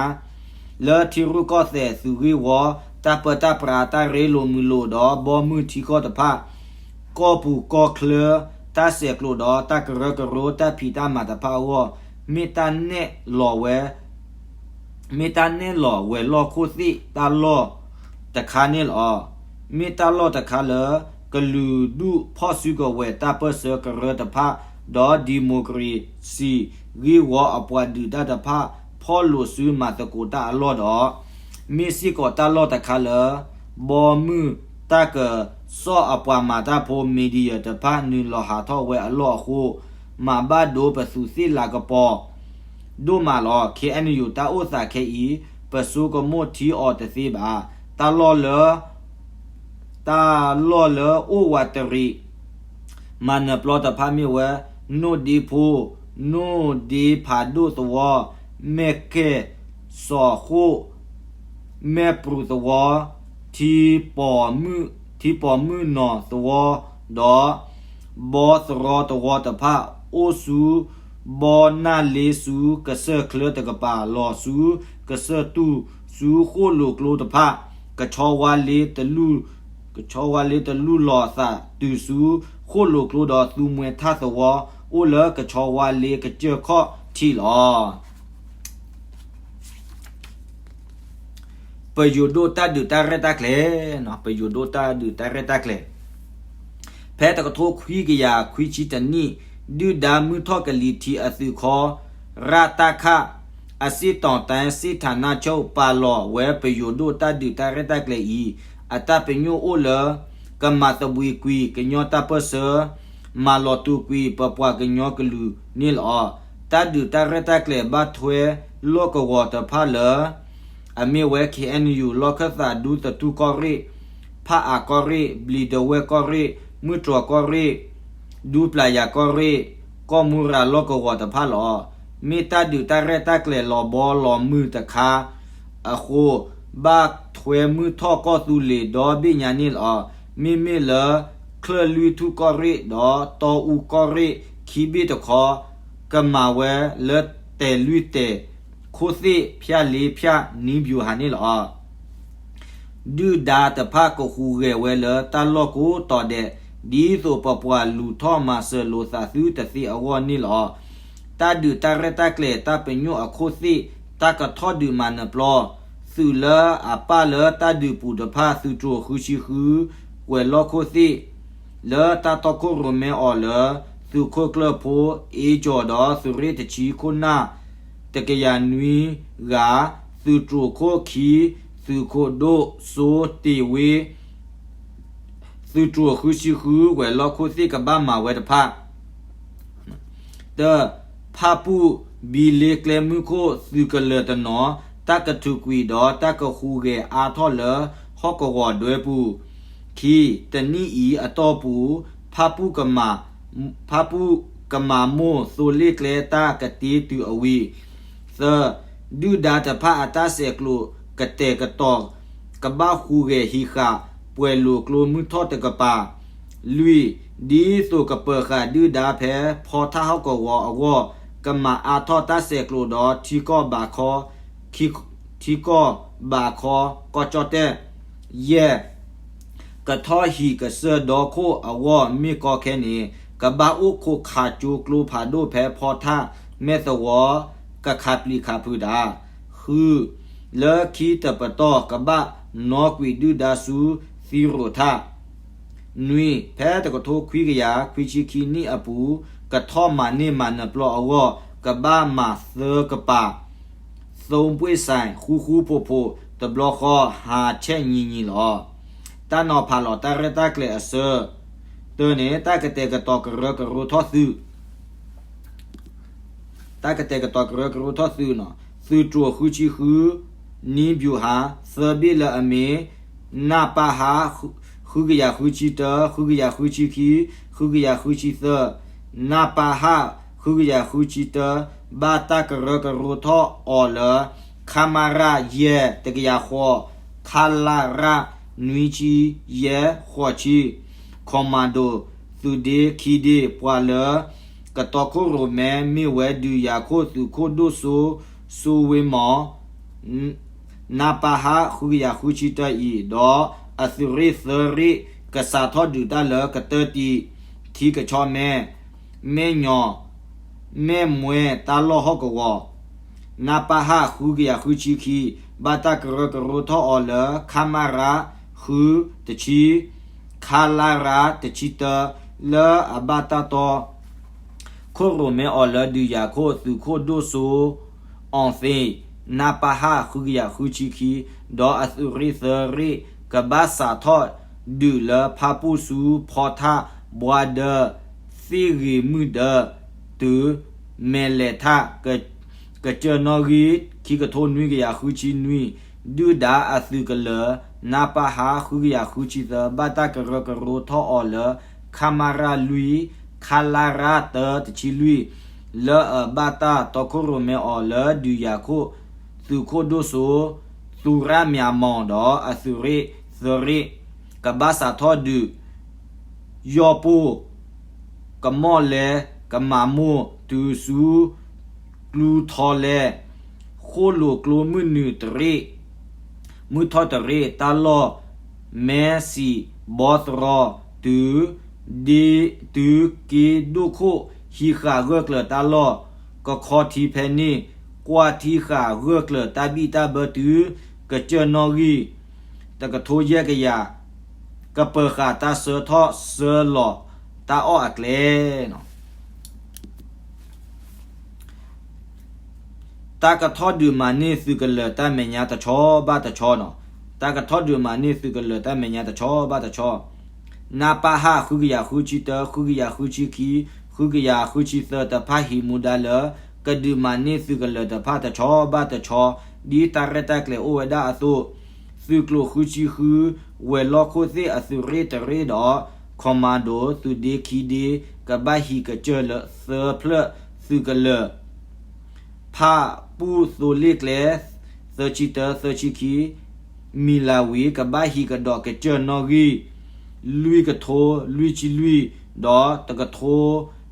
လၢထံရူၢ်ကီၢ်သဲးသုးဂ့ၢ်ဝီ တၢ်ပၢတၢ်ပြး တၢ်ရ့လိာ်မုာ်လိာ်ဒီးဘီမုၢ်ထံကီၢ်တဖၣ် ကီၢ်ပူၤကီၢ်ချၢ တၢ်ဆဲးကျိးဒီးတၢ်ကရၢကရိ တၢ်ဖံးတၢ်မၤတဖၣ်အဂီၢ် မ့ၢ်တၢ်နဲၣ်လီၤဝဲ မ့ၢ်တၢ်နဲၣ်လီၤဝဲၤလီၢ်ခိၣ်သ့ၣ်တၢ်လီၢ်တခါန့ၣ်လီၤ. မ့ၢ်တၢ်လီၢ်တခါလၢ ကလုာ်ဒူၣ်ဖီၣ်စုကဝဲၤတၢ်ပၢၢ်ဆၢကရၢတဖၣ် ဒီးဒံၣ်မိၣ်ကရ့ၣ်စံၣ်ဂ့ၢ်ဝီအပှၤဒုးတၢ်တဖၣ် ဖီၣ်လိာ်စုမၤသကိးတၢ်အလီၢ်ဒီး မ့ၢ်စ့ၢ်ကီးတၢ်လီၢ်တခါလၢ ဘီမုၢ်တၢ်ကစီၣ်အပှၤမၤတၢ်ဖိ မီဒီယၢၣ် တဖၣ် နုာ်လီၤဟးထီၣ်ဝဲအလီၢ်အဃိ မၤဘၣ်ဒိပသူးသ့ၣ်လၤကပီၤဒိၣ်မးလီၤ. ခ့ၣ်အဲၣ်ယူၣ်တၢ်အိၣ်သးခဲအံၤ ပဆိကမိၣ်ထံအီၤတသ့ဘၣ်. တၢ်လီၢ်လၢ တၢ်လီၢ်လၢအိၣ်ဝးတရံး မၤနၢၤပျီတဖၣ်မ့ၢ်ဝဲ နိၣ်ဒ့ဖိ, နိၣ်ဒ့ဖးဒိၣ်သဝီ, မဲၢ်ကဲၣ်, စီၤဃိၣ်, မဲၢ်ပြူးသဝီ, ထံပီၤမုၣ်, ထံပီၤမုၣ်နီၢ်သဝီ, ဒီး ဘီသရီသဝီတဖၣ် အိၣ်ဆူ ဘီနၢ်လ့ဆူ ကစၢၢ်ချၢတကပၤ လီၤဆူ ကစၢၢ်တူၢ် ဆူဃိၣ်လိာ်ကျိတဖၣ် ကဆီဝါလ့တလူၢ် ကဆီဝါလ့တလူၢ်လီၤအသးတုၤဆူ ဃိၣ်လိာ်ကျိဒီးသူမှဲထၣ်သဝီ အိၣ်လၢကဆီဝါလ့ကစၢၢ်ခီၣ်ထံးလီၤ. ပယိၤဒိၣ်တၢ်ဒုးတၢ်ရဲၣ်တၢ်ကျဲၤ, ပယိၤဒိၣ်တၢ်ဒုးတၢ်ရဲၣ်တၢ်ကျဲၤ ဖဲတကထိခွံကယၤခွံဆံတနံၣ် ဒုၣ်ဒါမုၢ်ထီၣ်ကလံၤထံးအသုးခီ ရတခ အစ့ၣ်တီၤတဲၣ် စ့ၣ်ထးနၢ်ဆိၣ် ပာ်လီၤဝဲပယိၤဒိၣ်တၢ်ဒုးတၢ်ရဲၣ်တၢ်ကျဲၤအံၤ အတၢ်ပညိၣ်အိၣ်လၢ ကမၤသဘှံးကွံာ်ကညီတၢ်ပၢၢ်ဆၢ မၤလီၤတူာ်ကွံာ်ပပှၤကညီကလုာ်န့ၣ်လီၤ. တၢ်ဒုးတၢ်ရဲၣ်တၢ်ကျဲၤဘၣ်ထွဲလီၢ်ကဝီၤတဖၣ်လၢ အမ့ၢ်ဝဲ KNU လီၢ်ခၢၣ်သး ဒူသထူၣ်ကီၢ်ရ့ၣ်, ဖၣ်အးကီၢ်ရ့ၣ်, ဘျံးဒဝဲၢ်ကီၢ်ရ့ၣ်, မုၢ်တြီၤကီၢ်ရ့ၣ်, ဒူပျၤယၤကီၢ်ရ့ၣ်, ကီၢ်မူရၤလီၢ်ကဝီၤတဖၣ်လီၤ. မ့ၢ်တၢ်ဒုးတၢ်ရဲၣ်တၢ်ကျဲၤလီၤဘီလီၤမုၢ်တခါအဃိ ဘၣ်ထွဲမုၢ်ထီၣ်ကီၢ်သူလ့ၤဒီဘ့ၣ်ညါန့ၣ်လီၤ. မ့မ့ၢ်လၢ ချၢၣ်လွံၢ်ထူၣ်ကီၢ်ရ့ၣ်ဒီးတီအူကီၢ်ရ့ၣ်ခံဘ့ၣ်တခီ ကမၤဝဲလၢတဲာ်လွံၢ်တဲာ် ခိၣ်သ့ၣ်ဖၠၣ်လ့ဖၠၣ် နံဘျူၤဟးန့ၣ်လီၤ. ဒုၣ်ဒါတဖၣ်ကဟူးဂဲၤဝဲလၢတၢ်လီၢ်ကိးတီၤဒဲး ဒ်သိးပပှၤလူၤထီၣ်မၤစၢၤလိာ်သးသုတသ့အဂီၢ်န့ၣ်လီၤ. တၢ်ဒုးတၢ်ရဲၣ်တၢ်ကျဲၤတၢ်ပညိၣ်အခိၣ်သ့ၣ် တၢ်ကထီၣ်ဒုးမၤနၢၤပျီ သုးလၢအပၢၢ်လၢတၢ်ဒုးပူၤတဖၣ် သုးတြိၤဃုဆံဃု ကွဲၤလီၢ်ခိၣ်သ့ၣ် လၢတၢ်တီခိၣ်ရိၣ်မဲအီၤလၢ သုးခိၣ်ကျၢၢ်ဖိ အ့ကၠီၤဒီးသုးရ့ၣ်တဆံခိၣ်နၢ် တကယၤနွံဂၤ, သုးတြိၤခိၣ်ခံ, သုးခိၣ်ဒိၣ်စိတ့ၢ်ဝ့ သုးတြိၤဃုဆံဃု ကွဲၤလီၢ်ခိၣ်သ့ၣ်ကဘၣ်မၤဝဲတဖၣ် တၢ, ဖၣ်ပူၣ်ဘံလ့ကျဲမုၢ်ခိၣ် သုးကလၢၤတနီၤ တၢ်ကထုးကွံာ်ဒီးတၢ်ကဟူးဂဲၤအါထီၣ်လၢဟီၣ်ကဝီၤဒွဲပူၤ, ခံ, တနံၣ်အံၤအတီၢ်ပူၤ ဖၣ်ပူၣ်ကမၤ, ဖၣ်ပူၣ်ကမၤမိၢ်သိလ့ၣ်ကျဲတၢ်ကတ့တုၤအဝံၤ, သၢ, ဒုၣ်ဒါတဖၣ်အတၢ်ဆဲးကျိးကတဲာ်ကတီၤ ကဘၣ်ဟူးဂဲၤဟံးဃာ် ပှဲၤလိာ်ကျိမုၢ်ထီၣ်တကပၤ, လွံၢ်, ဒ်သိးကပၢၤဃာ်ဒုၣ်ဒါဖဲဖီထၣ်ဟီၣ်ကဝီၤအဂီၢ် ကမၤအါထီၣ်တၢ်ဆဲးကျိးဒီးထံကီၢ်ဘးခီ, ထံကီၢ်ဘးခီကီၢ်ကၠီၣ်တဲၣ်, ယဲၢ်, ကထီၣ်ဟံၣ်ကစၢၢ်ဒီခိၣ်အဂီၢ်မ့ၢ်ကီခဲန့ၣ် ကဘၣ်အိၣ်ခိးခးကၠိကျိဖးဒိၣ်ဖဲဖီထၣ်မဲၣ်သဝီ ကခးပျံၤခးဖုးတၢ်, ဃု, လၢခံတပတီၢ်ကဘၣ်နီၣ်ကွံာ်ဒုၣ်ဒါဆူသံရိၤထၣ်, နွံ, ဖဲတကထိခွံကယၤခွံဆံခံနံၣ်အပူၤ ကထီၣ်မၤန့ၢ်မၤနၢၤပျီအဂီၢ် ကဘၣ်မၤသၢကပၤ သိပှ့ၣ်စဲး ဃူဃူဖိးဖိး တဘျီဃီဟးဆဲးညံၤညံၤလီၤ. တၢ်နီၤဖးလီၤတၢ်ရဲၣ်တၢ်ကျဲၤအဆၢ, တၢန့ၣ် တၢ်ကတဲာ်ကတီၤကရၢကရိထီၣ်သုး တၢ်ကတဲာ်ကတီၤကရၢကရိထီၣ်သုးန့ၣ် သုးတြိၤဃုဆံဃု နံဘျူၤဟး သၢဘ့ၣ်လၢအမ့ၢ် နပဟ ဃုကယၤဃုဆံတၢ ဃုကယၤဃုဆံခံ ဃုကယၤဃုဆံသၢ နပဟ ဃုကယၤဃုဆံတၢ ဘၣ်တၢ်ကရၢကရိထီၣ်အီၤလၢ ခမရ ယဲၢ်တကယၤဃိး ခလရ နွံဆံယဲၢ်ဃိးဆံ commando သုးဒ့ခံဒ့ ပှၤလၢကတီခိၣ်ရိၣ်မဲ မ့ၢ်ဝဲဒုးယၤခိၣ်သုးခိၣ်ဒိၣ်စိ စိဝ့မီၤ နပဟ ဃုကယၤဃုဆံတၢအံၤ ဒီးအသုးရ့ၣ်သၢရ့ၣ် ကစးထီၣ်ဒုးတၢ်လၢကတၢၢ်တံၢ် ထံကဆီမဲ မဲၢ်ညီ မဲၢ်မွဲတၢ်လီၢ်ဟီၣ်ကဝီၤ နပဟ ဃုကယၤဃုဆံခံ ဘၣ်တၢ်ကရၢကရိထီၣ်အီၤလၢ ခမရ ဃုတဆံ ခလရ တဆံတၢ လၢအဘၣ်တၢ်တီ ခိၣ်ရိၣ်မဲအီၤလၢဒုးယၤခိၣ်သုးခိၣ်ဒိၣ်စိ အီၣ်သ့ နပဟ ဃုကယၤဃုဆံခံ ဒီးအသုးရ့ၣ်သၢရ့ၣ် ကဘၣ်စးထီၣ်ဒုးလၢဖၣ်ပူၣ်ဆူဖီထၣ် ဘှါဒၢ သ့ၣ်ဂ့ၤမုၢ်ဒၢ တုၤ မဲာ်လဲၤထၣ် ကစၢၢ်နီၣ်ဂံၢ် ခံကထိနွံကယၤဃုဆံနွံ ဒုၣ်ဒါအသုးကလၢၤ နပဟ ဃုကယၤဃုဆံသၢ ဘၣ်တၢ်ကရၢကရိထီၣ်အီၤလၢ ခမရ လွံၢ်, ခလရ တၢ တဆံလွံၢ် လၢအဘၣ်တၢ်တီခိၣ်ရိၣ်မဲအီၤလၢဒုးယၤခိၣ် သုးခိၣ်ဒိၣ်စိ သူရမြတ်မောင် ဒီးအသုးရ့ၣ်သၢရ့ၣ် ကဘၣ်စးထီၣ်ဒုး ယီၢ်ပိၢ် ကမီၣ်လဲ ကမၤမိၢ်တုၤဆူ ကျူထီလဲ ဃိၣ်လိာ်ကျိမုၢ်နုာ်တရ့ၣ် မုၢ်ထီၣ်တရ့ၣ် တၢ်လီၢ် မဲစံးဘီသရီ တုၤ တုၤက့ဒိၣ်ခိၣ် ဟံးဃာ်ဂၢၢ်ကျၢၤတၢ်လီၢ် ကခီထံဖဲန့ၣ် ကွၢ်ထံဃာ်ဂၢၢ်ကျၢၤတၢ်ဘံၣ်တၢ်ဘၢတုၤ ကစၢၢ်နီၣ်ဂံၢ် တကထိယဲၢ်ကယၤ ကပၢၤဃာ်တၢ်ဆှၢထီၣ်ဆှၢလီၤတၢ်အီၣ်အကျဲ တၢ်ကထီၣ်ဒုးမၤန့ၢ်သုးကလၢၤတၢ်မဲာ်ညါတဆီဘၣ်တဆီန့ၣ်, တၢ်ကထီၣ်ဒုးမၤန့ၢ်သုးကလၢၤတၢ်မဲာ်ညါတဆီဘၣ်တဆီ, နပဟ ဃုကယၤဃုဆံတၢ, ဃုကယၤဃုဆံခံ, ဃုကယၤဃုဆံသၢ တဖၣ်ဟံးမူဒါလၢ ကဒုးမၤန့ၢ်သုးကလၢၤတဖၣ်တဆီဘၣ်တဆီ, ဒ်တၢ်ရဲၣ်တၢ်ကျဲၤအိၣ်ဝဲဒၣ်အသိး, သုးကျိၤဃုဆံဃု ဝဲၤလီၢ်ခိၣ်သ့ၣ်အသုးရ့ၣ်တရ့ၣ်ဒီး commando သုးဒ့ခံဒ့ ကဘၣ်ဟံးကစၢၢ်လၢသၢဖျၢၣ်သုးကလၢၤ ဖၣ်ပူၣ်သိလ့ၣ်ကျဲ သၢဆံတၢ သၢဆံခံ မံၤလၤဝံၤ ကဘၣ်ဟံးကဒီးကစၢၢ်နီၣ်ဂံၢ် လွံၢ်ကထိလွံၢ်ဆံလွံၢ် ဒီးတကထိ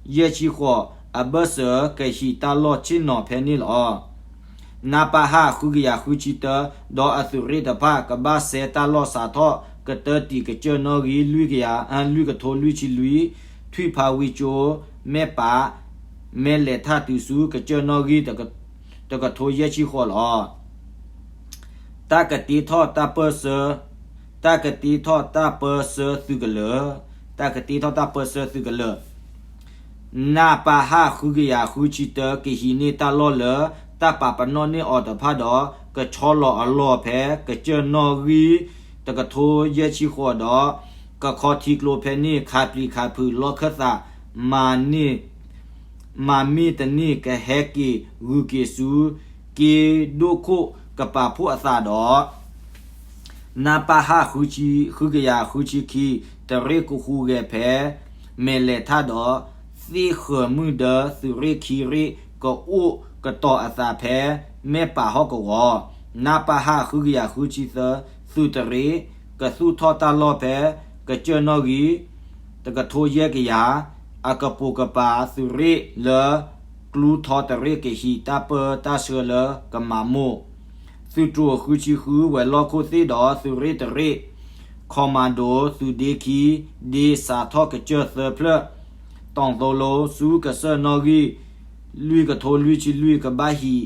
ယဲၢ်ဆံဃိး အဘၢၣ်စၢၤကဟံးတၢ်လီၢ်ဆ့ၣ်နီၤဖဲန့ၣ်လီၤ. နပဟ ဃုကယၤဃုဆံတၢ ဒီးအသုးရ့ၣ်တဖၣ် ကဘၣ်စဲတၢ်လီၢ်စးထီၣ်ကတၢတံာ်ကစၢၢ်နီၣ်ဂံၢ် လွံၢ်ကယၤ လွံၢ်ကထိလွံၢ်ဆံလွံၢ် ထွံၣ်ဖးဝံကၠိ မဲၢ်ပး မဲၢ်လဲၤထၣ်တုၤဆူကစၢၢ်နီၣ်ဂံၢ် တကထိယဲၢ်ဆံဃိးလီၤ. တၢ်ကတ့ထီၣ်တၢ်ပၢၢ်ဆၢ, တၢ်ကတ့ထီၣ်တၢ်ပၢၢ်ဆၢသုးကလၢၤ, တၢ်ကတ့ထီၣ်တၢ်ပၢၢ်ဆၢသုးကလၢၤ နပဟ ဃုကယၤဃုဆံတၢ ကဟံးန့ၢ်တၢ်လီၢ်လၢ တၢ်ပာ်ပနီၣ်န့ၢ်အီၤတဖၣ်ဒီး ကဆီလီၤအလီၢ်ဖဲ ကစၢၢ်နီၣ်ဂံၢ် တကထိယဲၢ်ဆံဃိးဒီး ကခီထံကျိဖဲန့ၣ် ခးပျံၤခးဖုးလီၢ်ခၢၣ်သး မၤန့ၢ် မၤမ့ၢ်တန့ၢ် ကဟဲက့ၤဂုၤက့ၤဆူ က့ဒိၣ်ခိၣ်ကပာ်ဖှိၣ်အသးဒီး နပဟ ဃုကယၤဃုဆံခံ တရ့ၣ်ကဟူးဂဲၤဖဲ မဲၢ်လဲၤထၣ်ဒီး သ့ၣ်ဃၢၤမုၢ်ဒၢသုးရ့ၣ်ခံရ့ၣ် ကအိၣ်ကတီၤအသးဖဲ မဲၢ်ပာ်ဟီၣ်ကဝီၤ, နပဟ ဃုကယၤဃုဆံသၢ သုးတရ့ၣ် ကသူၣ်ထီၣ်တၢ်လီၢ်ဖဲ ကစၢၢ်နီၣ်ဂံၢ် တကထိယဲၢ်ကယၤ အကပိာ်ကပၤသုးရ့ၣ်လၢ ကျူထီတရ့ၣ် ကဟံးတၢ်ပၢတၢ်ဆှၢလၢကမၤမိၢ် သုးတြိၤဃုဆံဃု ဝဲၤလီၢ်ခိၣ်သ့ၣ်ဒီးသုးရ့ၣ်တရ့ၣ် commando သုးဒ့ခံ ဒ့စးထီၣ်ကစၢၢ်သၢဖျၢၣ် တီၣ်သိလိ ဆူကစၢၢ်နီၣ်ဂံၢ် လွံၢ်ကထိလွံၢ်ဆံလွံၢ် ကဘၣ်ဟံး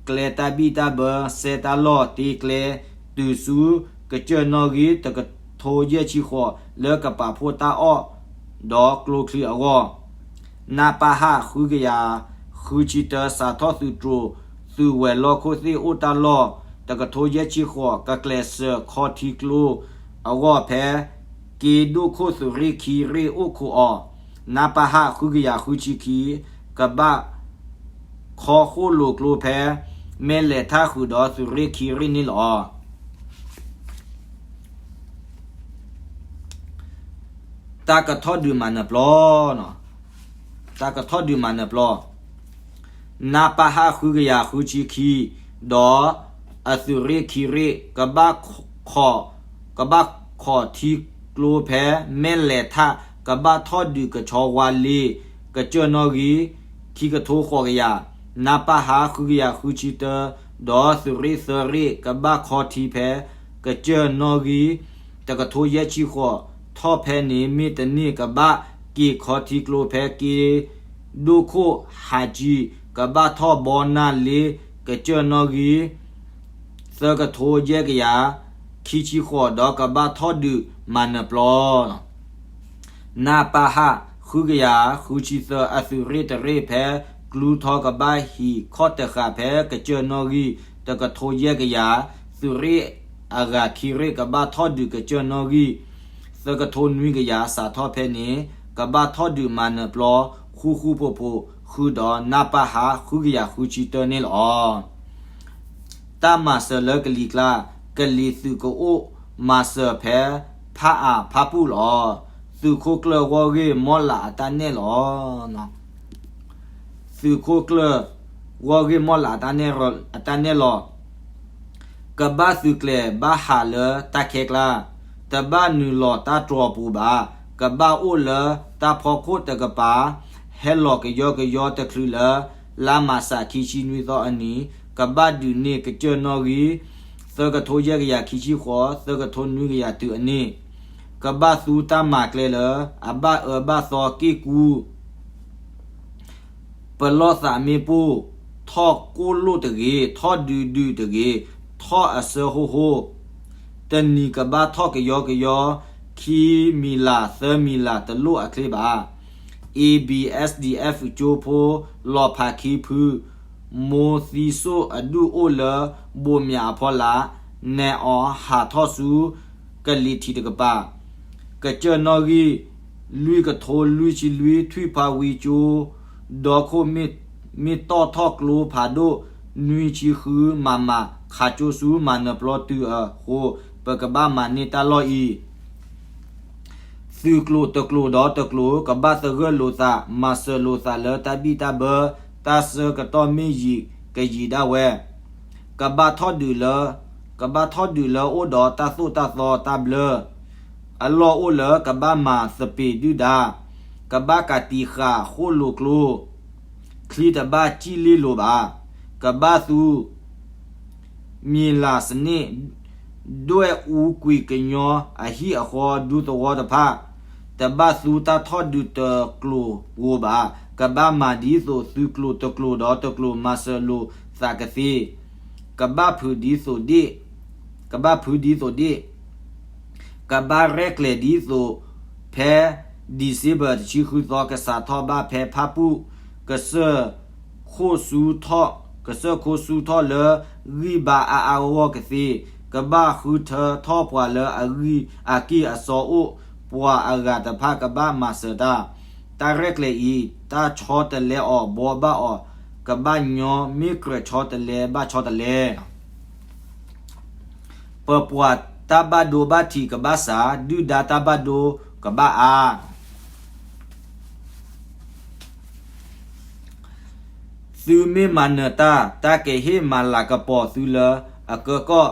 ကျဲတၢ်ဘံၣ်တၢ်ဘၢ စဲတၢ်လီၢ်တ့ကျဲ တုၤဆူကစၢၢ်နီၣ်ဂံၢ် တကထိယဲၢ်ဆံဃိး လၢကပာ်ဖှိၣ်တၢ်အီၣ် ဒီးကျိချံအဂီၢ် နပဟ ဃုကယၤဃုဆံတၢ စးထီၣ်သုးတြိၤ သုးဝဲၤလီၢ်ခိၣ်သ့ၣ်အိၣ်တၢ်လီၢ် တကထိယဲၢ်ဆံဃိး ကကျဲးစၢးခီထံကျိအဂီၢ်ဖဲ က့ဒိၣ်ခိၣ်သုးရ့ၣ်ခံရ့ၣ်အိၣ်ခိးအီၤ, နပဟ ဃုကယၤဃုဆံခံ ကဘၣ်ခီဃိၣ်လိာ်ကျိဖဲ မဲၢ်လဲၤထၣ်ဃုာ်ဒီးသုးရ့ၣ်ခံရ့ၣ်န့ၣ်လီၤ. တၢ်ကထီၣ်ဒုးမၤနၢၤပျီ, တၢ်ကထီၣ်ဒုးမၤနၢၤပျီ, နပဟ ဃုကယၤဃုဆံခံ ဒီးအသုးရ့ၣ်ခံရ့ၣ် ကဘၣ်ခီၣ်, ကဘၣ်ခီၣ်ထံကျိဖဲ မဲၢ်လဲၤထၣ် ကဘၣ်ထီၣ်ဒုးကဆီဝါလ့ ကစၢၢ်နီၣ်ဂံၢ် ခံကထိဃိးကယၤ, နပဟ ဃုကယၤဃုဆံတၢ ဒီးသုးရ့ၣ်သၢရ့ၣ် ကဘၣ်ခီထံဖဲ ကစၢၢ်နီၣ်ဂံၢ် တကထိယဲၢ်ဆံဃိး ထီၣ်ဖဲန့ၣ် မ့ၢ်တန့ၢ် ကဘၣ်က့ၤခီထံကျိဖဲ က့ဒိၣ်ခိၣ်ဟးကံ ကဘၣ်ထီၣ်ဘီနၢ်လ့ ကစၢၢ်နီၣ်ဂံၢ် သၢကထိယဲၢ်ကယၤ ခံဆံဃိး ဒီးကဘၣ်ထီၣ်ဒုးမၤနၢၤပျီ နပဟ ဃုကယၤဃုဆံသၢ အသုးရ့ၣ်တရ့ၣ်ဖဲ ကျူထီကဘၣ်ဟံးခီၣ်တဃာ်ဖဲကစၢၢ်နီၣ်ဂံၢ် တကထိယဲၢ်ကယၤ, သုးရ့ၣ်အဂၤခံရ့ၣ် ကဘၣ်ထီၣ်ဒုးကစၢၢ်နီၣ်ဂံၢ် သၢကထိနွံကယၤ စးထီၣ်ဖဲန့ၣ် ကဘၣ်ထီၣ်ဒုးမၤနၢၤပျီ ဃူဃူဖိးဖိး ဃုာ်ဒီးနပဟ ဃုကယၤဃုဆံတၢန့ၣ်လီၤ. တၢ်မၤစၢၤလၢကလံၤကျါ ကလံၤသုးကအိၣ် မၤစၢၤဖဲဖးအၣ်ဖးပူၣ်လီၤ. သုးခိၣ်ကျၢၢ်ဂီၢ်ဂ့ၢ်မီၢ်လးအတၢ်နဲၣ်လီၤ. သုးခိၣ်ကျၢၢ် ဂီၢ်ဂ့ၢ်မီၢ်လးအတၢ်နဲၣ်လီၤ. ကဘၣ်သုးကျဲၤဘၣ်ဟးလၢတၢ်ခဲကျါ, တဘၣ်နုာ်လီၤတၢ်တြီၤပူၤဘၣ်. ကဘၣ်အိၣ်လၢတၢ်ဖီခိၣ်တကပၤ, ဟဲလီၤကယီကယီတချုးလၢ လါမးရှးခံဆံနွံသီအနံၤ, ကဘၣ်ဒုးန့ၢ်ကစၢၢ်နီၣ်ဂံၢ် သၢကထိယဲၢ်ကယၤခံဆံဃိး, သၢကထိနွံကယၤတုၤအနံၤ, ကဘၣ်သူတၢ်မၤကျဲလၢ အဘၣ်အၢဘၣ်သီက့ၢ်ကူ ပလီၢ်သးမ့ၣ်ပိၢ်, ထီၣ်ကိၣ်လိၣ်တဂ့ၤ, ထီၣ်ဒုးဒုးတဂ့ၤ, ထီၣ်အစၢဟိဟိ, တနံၤကဘၣ်ထီၣ်ကယီကယီ, ခံမံၤလးသၢမံၤလးတလိၣ်အချ့ဘၣ်. A B S D F ကၠိဖိ လီၤဖးခံဖု, မိၢ်သံစိၣ်အဒူၣ်အိၣ်လၢဘိးမၠးအဖီလာ်, နဲအီၤဟးထီၣ်ဆူ ကလံၤထံးတကပၤ, ကစၢၢ်နီၣ်ဂံၢ် လွံၢ်ကထိလွံၢ်ဆံလွံၢ် ထွံၣ်ဖးဝံကၠိ ဒီခိၣ် မ့ၢ်တီၣ်ထီၣ်ကျိဖးဒိၣ် နွံဆံဃု မမ ခးကၠိဆူမၤနၢၤပျီတုၤအဃိ ပကဘၣ်မၤန့ၢ်တၢ်လီၢ်အံၤ သုးကျိၤတကျိၤဒီးတကျိၤ ကဘၣ်သဂၢၢ်လိာ်သး မၤစၢၤလိာ်သးလၢတၢ်ဘံၣ်တၢ်ဘၢ တၢ်ဆၢကတီၢ်မ့ၢ်ယံာ်ကယံာ်ဒၣ်ဝဲ, ကဘၣ်ထီၣ်ဒုးလၢ ကဘၣ်ထီၣ်ဒုးလၢအိၣ်ဒီးတၢ်သိၣ်တၢ်သီတၢ်ဘျၢ အလီၢ်အိၣ်လၢကဘၣ်မၤသပ့ၤဒုၣ်ဒါ, ကဘၣ်ကးတံာ်ဃာ်ဃိၣ်လိာ်ကျိ ချံတဘၣ်စံၣ်လ့လိၤဘၣ်, ကဘၣ်သူ မံၤလၤစနစ် ဒွဲၣ်အူကွံာ်ကညီအဟံၣ်အဃီဒူသဝီတဖၣ်, တဘၣ်သူတၢ်ထီၣ်ဒုးတကျိၤဧိၤဘၣ်, ကဘၣ်မၤဒ်သိးသုးကျိၤတကျိၤဒီးတကျိၤမၤစၢၤလိာ်သးကသ့, ကဘၣ်ဖုးဒ်သိးဒ့ၣ်, ကဘၣ်ဖုးဒ်သိးဒ့ၣ် ကဘၣ်ရဲၣ်ကျဲၤဒ်သိး ဖဲ December တဆံဃုသီ ကစးထီၣ်ဘၣ်ဖဲဖၣ်ပူၣ် ကစၢၢ်ခိၣ်ဆူထီၣ်, ကစၢၢ်ခိၣ်ဆူထီၣ်လၢဂံၢ်ဘါအါအါဂီၢ်ဂီၢ်ကသ့, ကဘၣ်ဃုထၢထီၣ်ပှၤလၢအဂံၢ်အကံၢ်အစီအိၣ်, ပှၤအဂၤတဖၣ်ကဘၣ်မၤစၢၤတၢ်, တၢ်ရဲၣ်ကျဲၤအံၤ တၢ်ဆီတလဲအီၤဘှီဘၣ်အီၤ, ကဘၣ်ညီမ့ၢ်ကြၢးဆီတလဲဘၣ်ဆီတလဲ ပပှၤတၢ်ဘၣ်ဒိဘၣ်ထံးကဘၣ်စှၤ, ဒုၣ်ဒါတၢ်ဘၣ်ဒိကဘၣ်အါ. သုမ့ၢ်မၤနၢၤတၢ်, တၢ်ကဟ့ၣ်မၤလၤကပီၤသုလၢအကၢကီၢ်,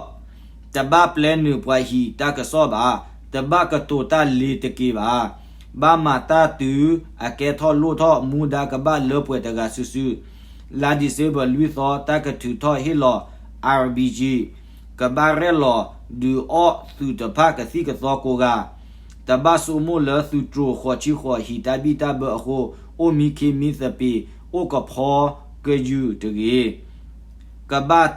တဘၣ်ပျဲနုာ်ပှၤဟံၣ်တၢ်ကစီၣ်ဘၣ်, တဘၣ်ကတိၤတၢ်လ့ၤတက့ၤဘၣ်. ဘၣ်မၤတၢ်တုၤအကဲထီၣ်လိၣ်ထီၣ်, မူဒါကဘၣ်လၢပှဲၤတဂၤစုာ်စုာ်. လါ December လွံၢ်သီ တၢ်ကထုးထီၣ်ဟ့ၣ်လီၤ R B G ကဘၣ်ရဲၣ်လီၤဒုးအီၣ်သုးတဖၣ်ကသံၣ်ကသီကိးဂၤ, တဘၣ်ဆိကမိၣ်လၢသုးတြိၤဃိးဆံဃိးဟံၣ်တၢ်ဘံၣ်တၢ်ဘၢအဃိ, အိၣ်မံခ့မံသပ့ၤ, အိၣ်ကဖီကယုၢ်တဂ့ၤ. ကဘၣ်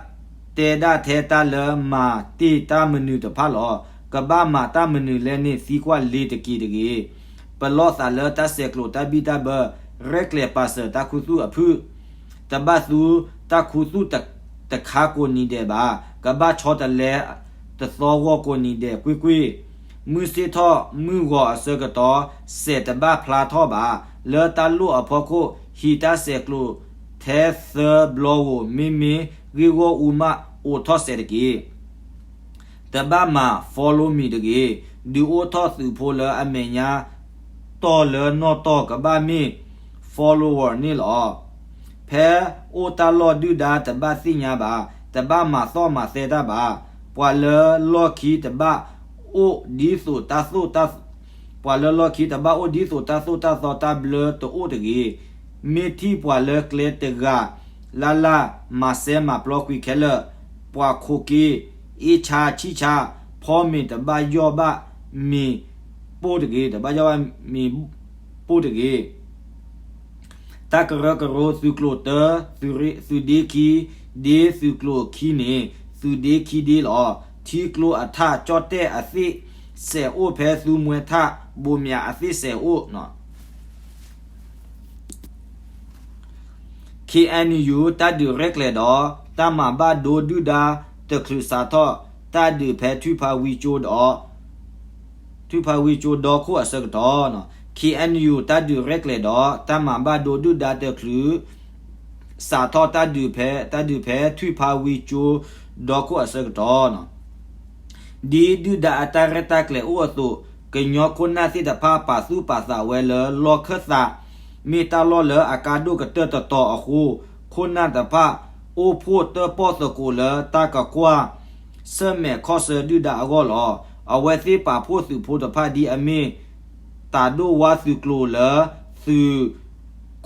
တဲဒၣ်ထဲတၢ်လၢမၤတ့ၢ်တၢ်မနုၤတဖၣ်လီၤ. ကဘၣ်မၤတၢ်မနုၤလဲၣ်န့ၣ် သံကွၢ်လ့ၤတက့ၤတဂ့ၤ. ပလီၢ်သးလၢတၢ်ဆဲးကျိးတၢ်ဘံၣ်တၢ်ဘၢ, ရဲၣ်ကျဲၤပာ်စၢၤတၢ်ခူသူၣ်အဖုၣ်, တဘၣ်သူတၢ်ခူသူၣ်တခါကိးနံၤဒဲးဘၣ်. ကဘၣ်ဆီတလဲတသီဂီၢ်ကိးနံၤဒဲးကွ့ၢ်ကွ့ၢ်. မုၢ်ဆ့ၣ်ထီၣ်မုၢ်ဂီၤအဆၢကတီၢ်, စဲးတဘၣ်ဖျါထီၣ်ဘၣ်. လၢတၢ်လိၣ်အဖီခိၣ်, ဟံၣ်တၢ်ဆဲးကျိးထဲသၢဘျီဧိၤ, မ့မ့ၢ်ဂ့ၢ်ဂီၢ်အူမးအိးထီၣ်စဲးတက့ၢ်. တဘၣ်မၤ follow me တဂ့ၤ. ဒုးအိၣ်ထီၣ်သုးဖိလၢအမဲာ်ညါ တီၢ်လၢနီၢ်တီၢ်ကဘၣ်မ့ၢ် follower န့ၣ်လီၤ. ဖဲအိၣ်တၢ်လီၢ်ဒုၣ်ဒါတဘၣ်သ့ၣ်ညါဘၣ်, တဘၣ်မၤသီၣ်မၤသဲတၢ်ဘၣ်. ပှၤလၢလီၢ်ခံတဘၣ်အိၣ်ဒ်သိးတၢ်သိၣ်တၢ် ပှၤလၢလီၢ်ခံတဘၣ်အိၣ်ဒ်သိးတၢ်သိၣ်တၢ်သီတၢ်ဘျၢတအိၣ်တဂ့ၤ. မ့ၢ်ထံၣ်ပှၤလၢကျဲတဂၤလၢ်လၢ် မၤစဲမၤပျီကွံာ်ခဲလၢာ်, ပှၤခိးက့, အ့ၣ်ဆါဆံၣ်ဆါ, ဖီမ့ၤတဘၣ်ယီၢ်ဘၣ်မ့ၤပိၢ်တဂ့ၤ, တဘၣ်ယီၢ်ဘၣ်မ့ၤပိၢ်တဂ့ၤ. တၢ်ကရၢကရိသုးကျိၤတၢ, သုးဒ့ခံ, ဒ့သုးကျိၤခံန့ၣ်, သုးဒ့ခံဒ့လီၤ. ထံကျိအထၣ်ကၠီၣ်တဲၣ်အသ့ၣ်စဲးအိၣ်ဖဲသူမှဲထၣ်, ဘိးမၠးအသ့ၣ်စဲးအိၣ် K N U တၢ်ဒုးရဲၣ်ကျဲၤဒီး တၢ်မၤဘၣ်ဒိဒုၣ်ဒါတချုးစးထီၣ် တၢ်ဒုးဖဲထွံၣ်ဖးဝံကၠိဒီး ထွံၣ်ဖးဝံကၠိဒီခိၣ်အဆၢကတီၢ်, K N U တၢ်ဒုးရဲၣ်ကျဲၤဒီး တၢ်မၤဘၣ်ဒိဒုၣ်ဒါတချုး စးထီၣ်တၢ်ဒုးဖဲ တၢ်ဒုးဖဲထွံၣ်ဖးဝံကၠိဒီခိၣ်အဆၢကတီၢ် ဒ်ဒုၣ်ဒါအတၢ်ရဲၣ်တၢ်ကျဲၤအိၣ်အသိး, ကညီခိၣ်နၢ်သ့ၣ်တဖၣ်ပာ်သူၣ်ပာ်သးဝဲလၢလီၢ်ခၢၣ်သး မ့ၢ်တၢ်လီၢ်လၢအကါဒိၣ်ကတၢၢ်တတီၤအဃိ, ခိၣ်နၢ်တဖၣ်အိၣ်ဖှိၣ်တၢၣ်ပီၣ်သကိးလၢတၢ်ကကွၢ်ဆၢၣ်မဲာ်ခီၣ်ဆၢဒုၣ်ဒါအဂီၢ်လီၤ. အဝဲသ့ၣ်ပာ်ဖှိၣ်သုးဖိတဖၣ်ဒ်အမ့ၢ် တၢ်ဒိၣ်ဝါသုးကျိၤလၢ သုး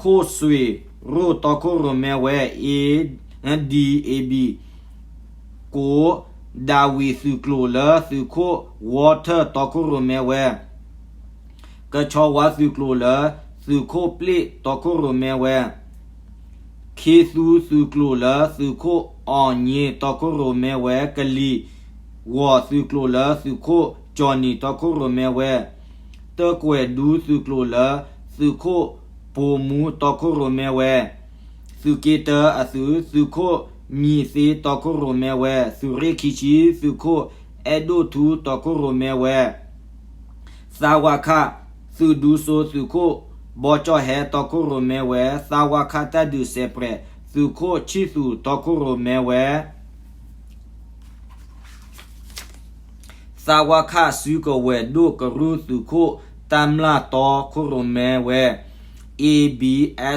ခိၣ်စွ့ၤရိၣ်တီခိၣ်ရိၣ်မဲဝဲ A D A B ကိး ဒၤဝံးသုးကျိၤလၢသုးခိၣ်ဝီထၢၣ်တီခိၣ်ရိၣ်မဲဝဲ ကဆီဝါသုးကျိၤလၢသုးခိၣ်ပျ့ၣ်တီခိၣ်ရိၣ်မဲဝဲ ခ့သူသုးကျိၤလၢသုးခိၣ်အီၣ်ည့တီခိၣ်ရိၣ်မဲဝဲ ကလံၤဂီၤသုးကျိၤလၢသုးခိၣ်ကၠီၣ်နံၣ်တီခိၣ်ရိၣ်မဲဝဲ တၢၣ်ကွဲၤဒူသုးကျိၤလၢသုးခိၣ်ပိာ်မူတီခိၣ်ရိၣ်မဲဝဲ သုးက့တၢအသုး သုးခိၣ်မံၤသ့တီခိၣ်ရိၣ်မဲဝဲ သုးရ့ၣ်ခံဆံ သုးခိၣ်အဲၣ်ဒိၣ်ထူတီခိၣ်ရိၣ်မဲဝဲ သးဝါခၣ် သုးဒူစိသုးခိၣ်ဘီကၠီၣ်ဟဲတီခိၣ်ရိၣ်မဲဝဲ သးဝါခၣ်တၢ်ဒုးစဲးပြဲး သုးခိၣ်ဆံၣ်သူၣ်တီခိၣ်ရိၣ်မဲဝဲ သးဝါခၣ်စုကဝဲၤဒိၣ်ကရူၢ်သုးခိၣ် တၢ်မျၢ်တီခိၣ်ရိၣ်မဲဝဲ A B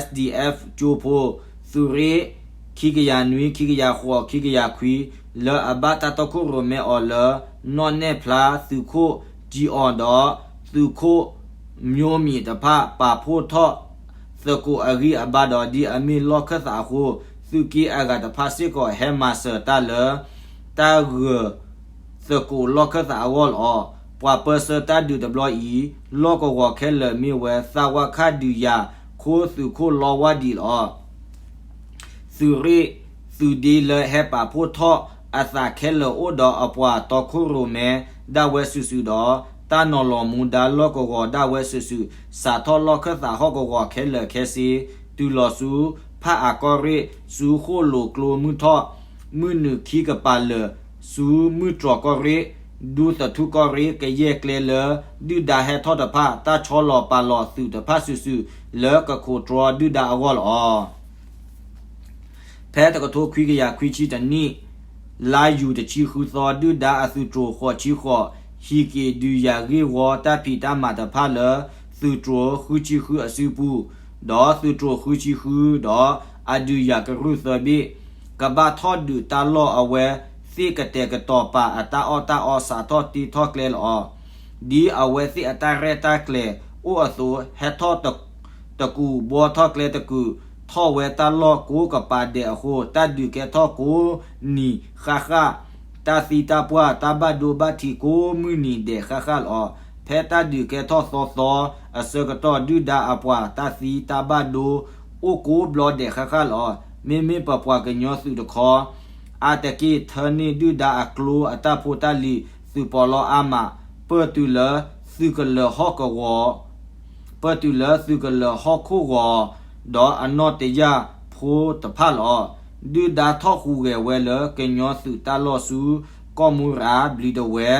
S D F ကၠိဖိ သုးရ့ၣ် ခံကယၤနွံ ခံကယၤဃိး ခံကယၤခွံ လၢအဘၣ်တၢ်တီခိၣ်ရိၣ်မဲအီၤလၢ နီၢ်နဲၣ်ဖျါသုးခိၣ်ကၠံအီၤဒီး သုးခိၣ် မျိုးမံၤတဖၣ်ပာ်ဖှိၣ်ထီၣ်သကိးအဂံၢ်အဘါဒီး ဒ်အမ့ၢ်လီၢ်ခၢၣ်သးအဃိ, သုးက့အဂၤတဖၣ်စ့ၢ်ကီးဟဲမၤစၢၤတၢ်လၢ တၢ်ဂၢၤသကိးလီၢ်ခၢၣ်သးအဂီၢ်လီၤ. ပှၤပၢဆှၢတၢ်ဒုးတဘျီအံၤ လီၢ်ကဝီၤခဲလၢာ်မ့ၢ်ဝဲ သးဝါခၣ်ဒုးယၤ ခိသုးခိၣ်လီဝါဒံးလီၤ. သုးရ့ၣ် သုးဒ့လၢဟဲပာ်ဖှိၣ်ထီၣ်အသးခဲလၢာ်အိၣ်ဒီးအပှၤတီခိၣ်ရိၣ်မဲဒၣ်ဝဲစုာ်စုာ်ဒီး တၢ်နီၤလီၤမူဒါလီၢ်ကဝီၤဒၣ်ဝဲစုာ်စုာ် စးထီၣ်လီၢ်ခၢၣ်သးဟီၣ်ကဝီၤခဲလၢာ်ခဲဆ့ တုၤလီၤဆူ ဖၣ်အၣ်ကီၢ်ရ့ၣ် ဆူဃိၣ်လိာ်ကျိမုၢ်ထီၣ် မုၢ်နုာ်ခံကပၤလၢာ် ဆူမုၢ်တြီၤကီၢ်ရ့ၣ် ဒူသထူကီၢ်ရ့ၣ် ကယဲၢ်ကျဲလၢ ဒုၣ်ဒါဟဲထီၣ်တဖၣ် တၢ်ဆီလီၤပာ်လီၤသုးတဖၣ်စုာ်စုာ် လၢကခိးတြီဒုၣ်ဒါအဂီၢ်လီၤ. ဖဲတကထိခွံကယၤခွံဆံတနံၣ် လါယူၤတဆံဃုသီ ဒုၣ်ဒါအသုးတြိၤဃိးဆံဃိး ဟံးက့ၤဒုးယၤဂ့ၢ်ဝီတၢ်ဖံးတၢ်မၤတဖၣ်လၢ သုးတြိၤဃုဆံဃုအစုပူၤ, ဒီးသုးတြိၤဃုဆံဃု ဒီးအဒုးယၤကရူၢ်သၢဘ့ၣ် ကဘၣ်ထီၣ်ဒုးတၢ်လီၢ်အဝဲသ့ၣ်ကတဲာ်ကတီၤပာ်အတၢ်အီၣ်တၢ်အီ စးထီၣ်တ့ထီၣ်ကျဲလီၤ. ဒ်အဝဲသ့ၣ်အတၢ်ရဲၣ်တၢ်ကျဲၤအိၣ်အသိး ဟဲထီၣ်တကူာ်ဘှီထီၣ်ကျဲတကူာ် ထီၣ်ဝဲတၢ်လီၢ်ကိးကပၤဒဲးအဃိ တၢ်ဒုးကဲထီၣ်ကိးနံၤဃၣ်ဃၣ်, တၢ်သံတၢ်ပှၢ် တၢ်ဘၣ်ဒိဘၣ်ထံးကိးမုၢ်နံၤဒဲးဃၣ်ဃၣ်လီၤ. ဖဲတၢ်ဒုးကဲထီၣ်သီသီအဆၢကတီၢ် ဒုၣ်ဒါအပှၤတၢ်သံတၢ်ဘၣ်ဒိ အိၣ်ကိးဘျီဒဲးဃၣ်ဃၣ်လီၤ. မ့မ့ၢ်ပပှၤကညီသုးတခီ အါတက့ၢ်ထၢန့ၢ်ဒုၣ်ဒါအကျိအတၢ်ဖိတၢ်လံၤ သုးပီးလီအါမး ပၢၢ်တုၤလၢသုးကလၢၤဟီၣ်ကဝီၤ ပၢၢ်တုၤလၢသုးကလၢၤဟီၣ်ခိၣ်ဂီၤ ဒီးအနီၣ်တယၢ်ဖိတဖၣ်လီၤ. ဒုၣ်ဒါထီၣ်ဟူးဂဲၤဝဲလၢကညီသုးတၢ်လီၢ်ဆူ ကီၢ်မူရၤဘျံးတဝဲ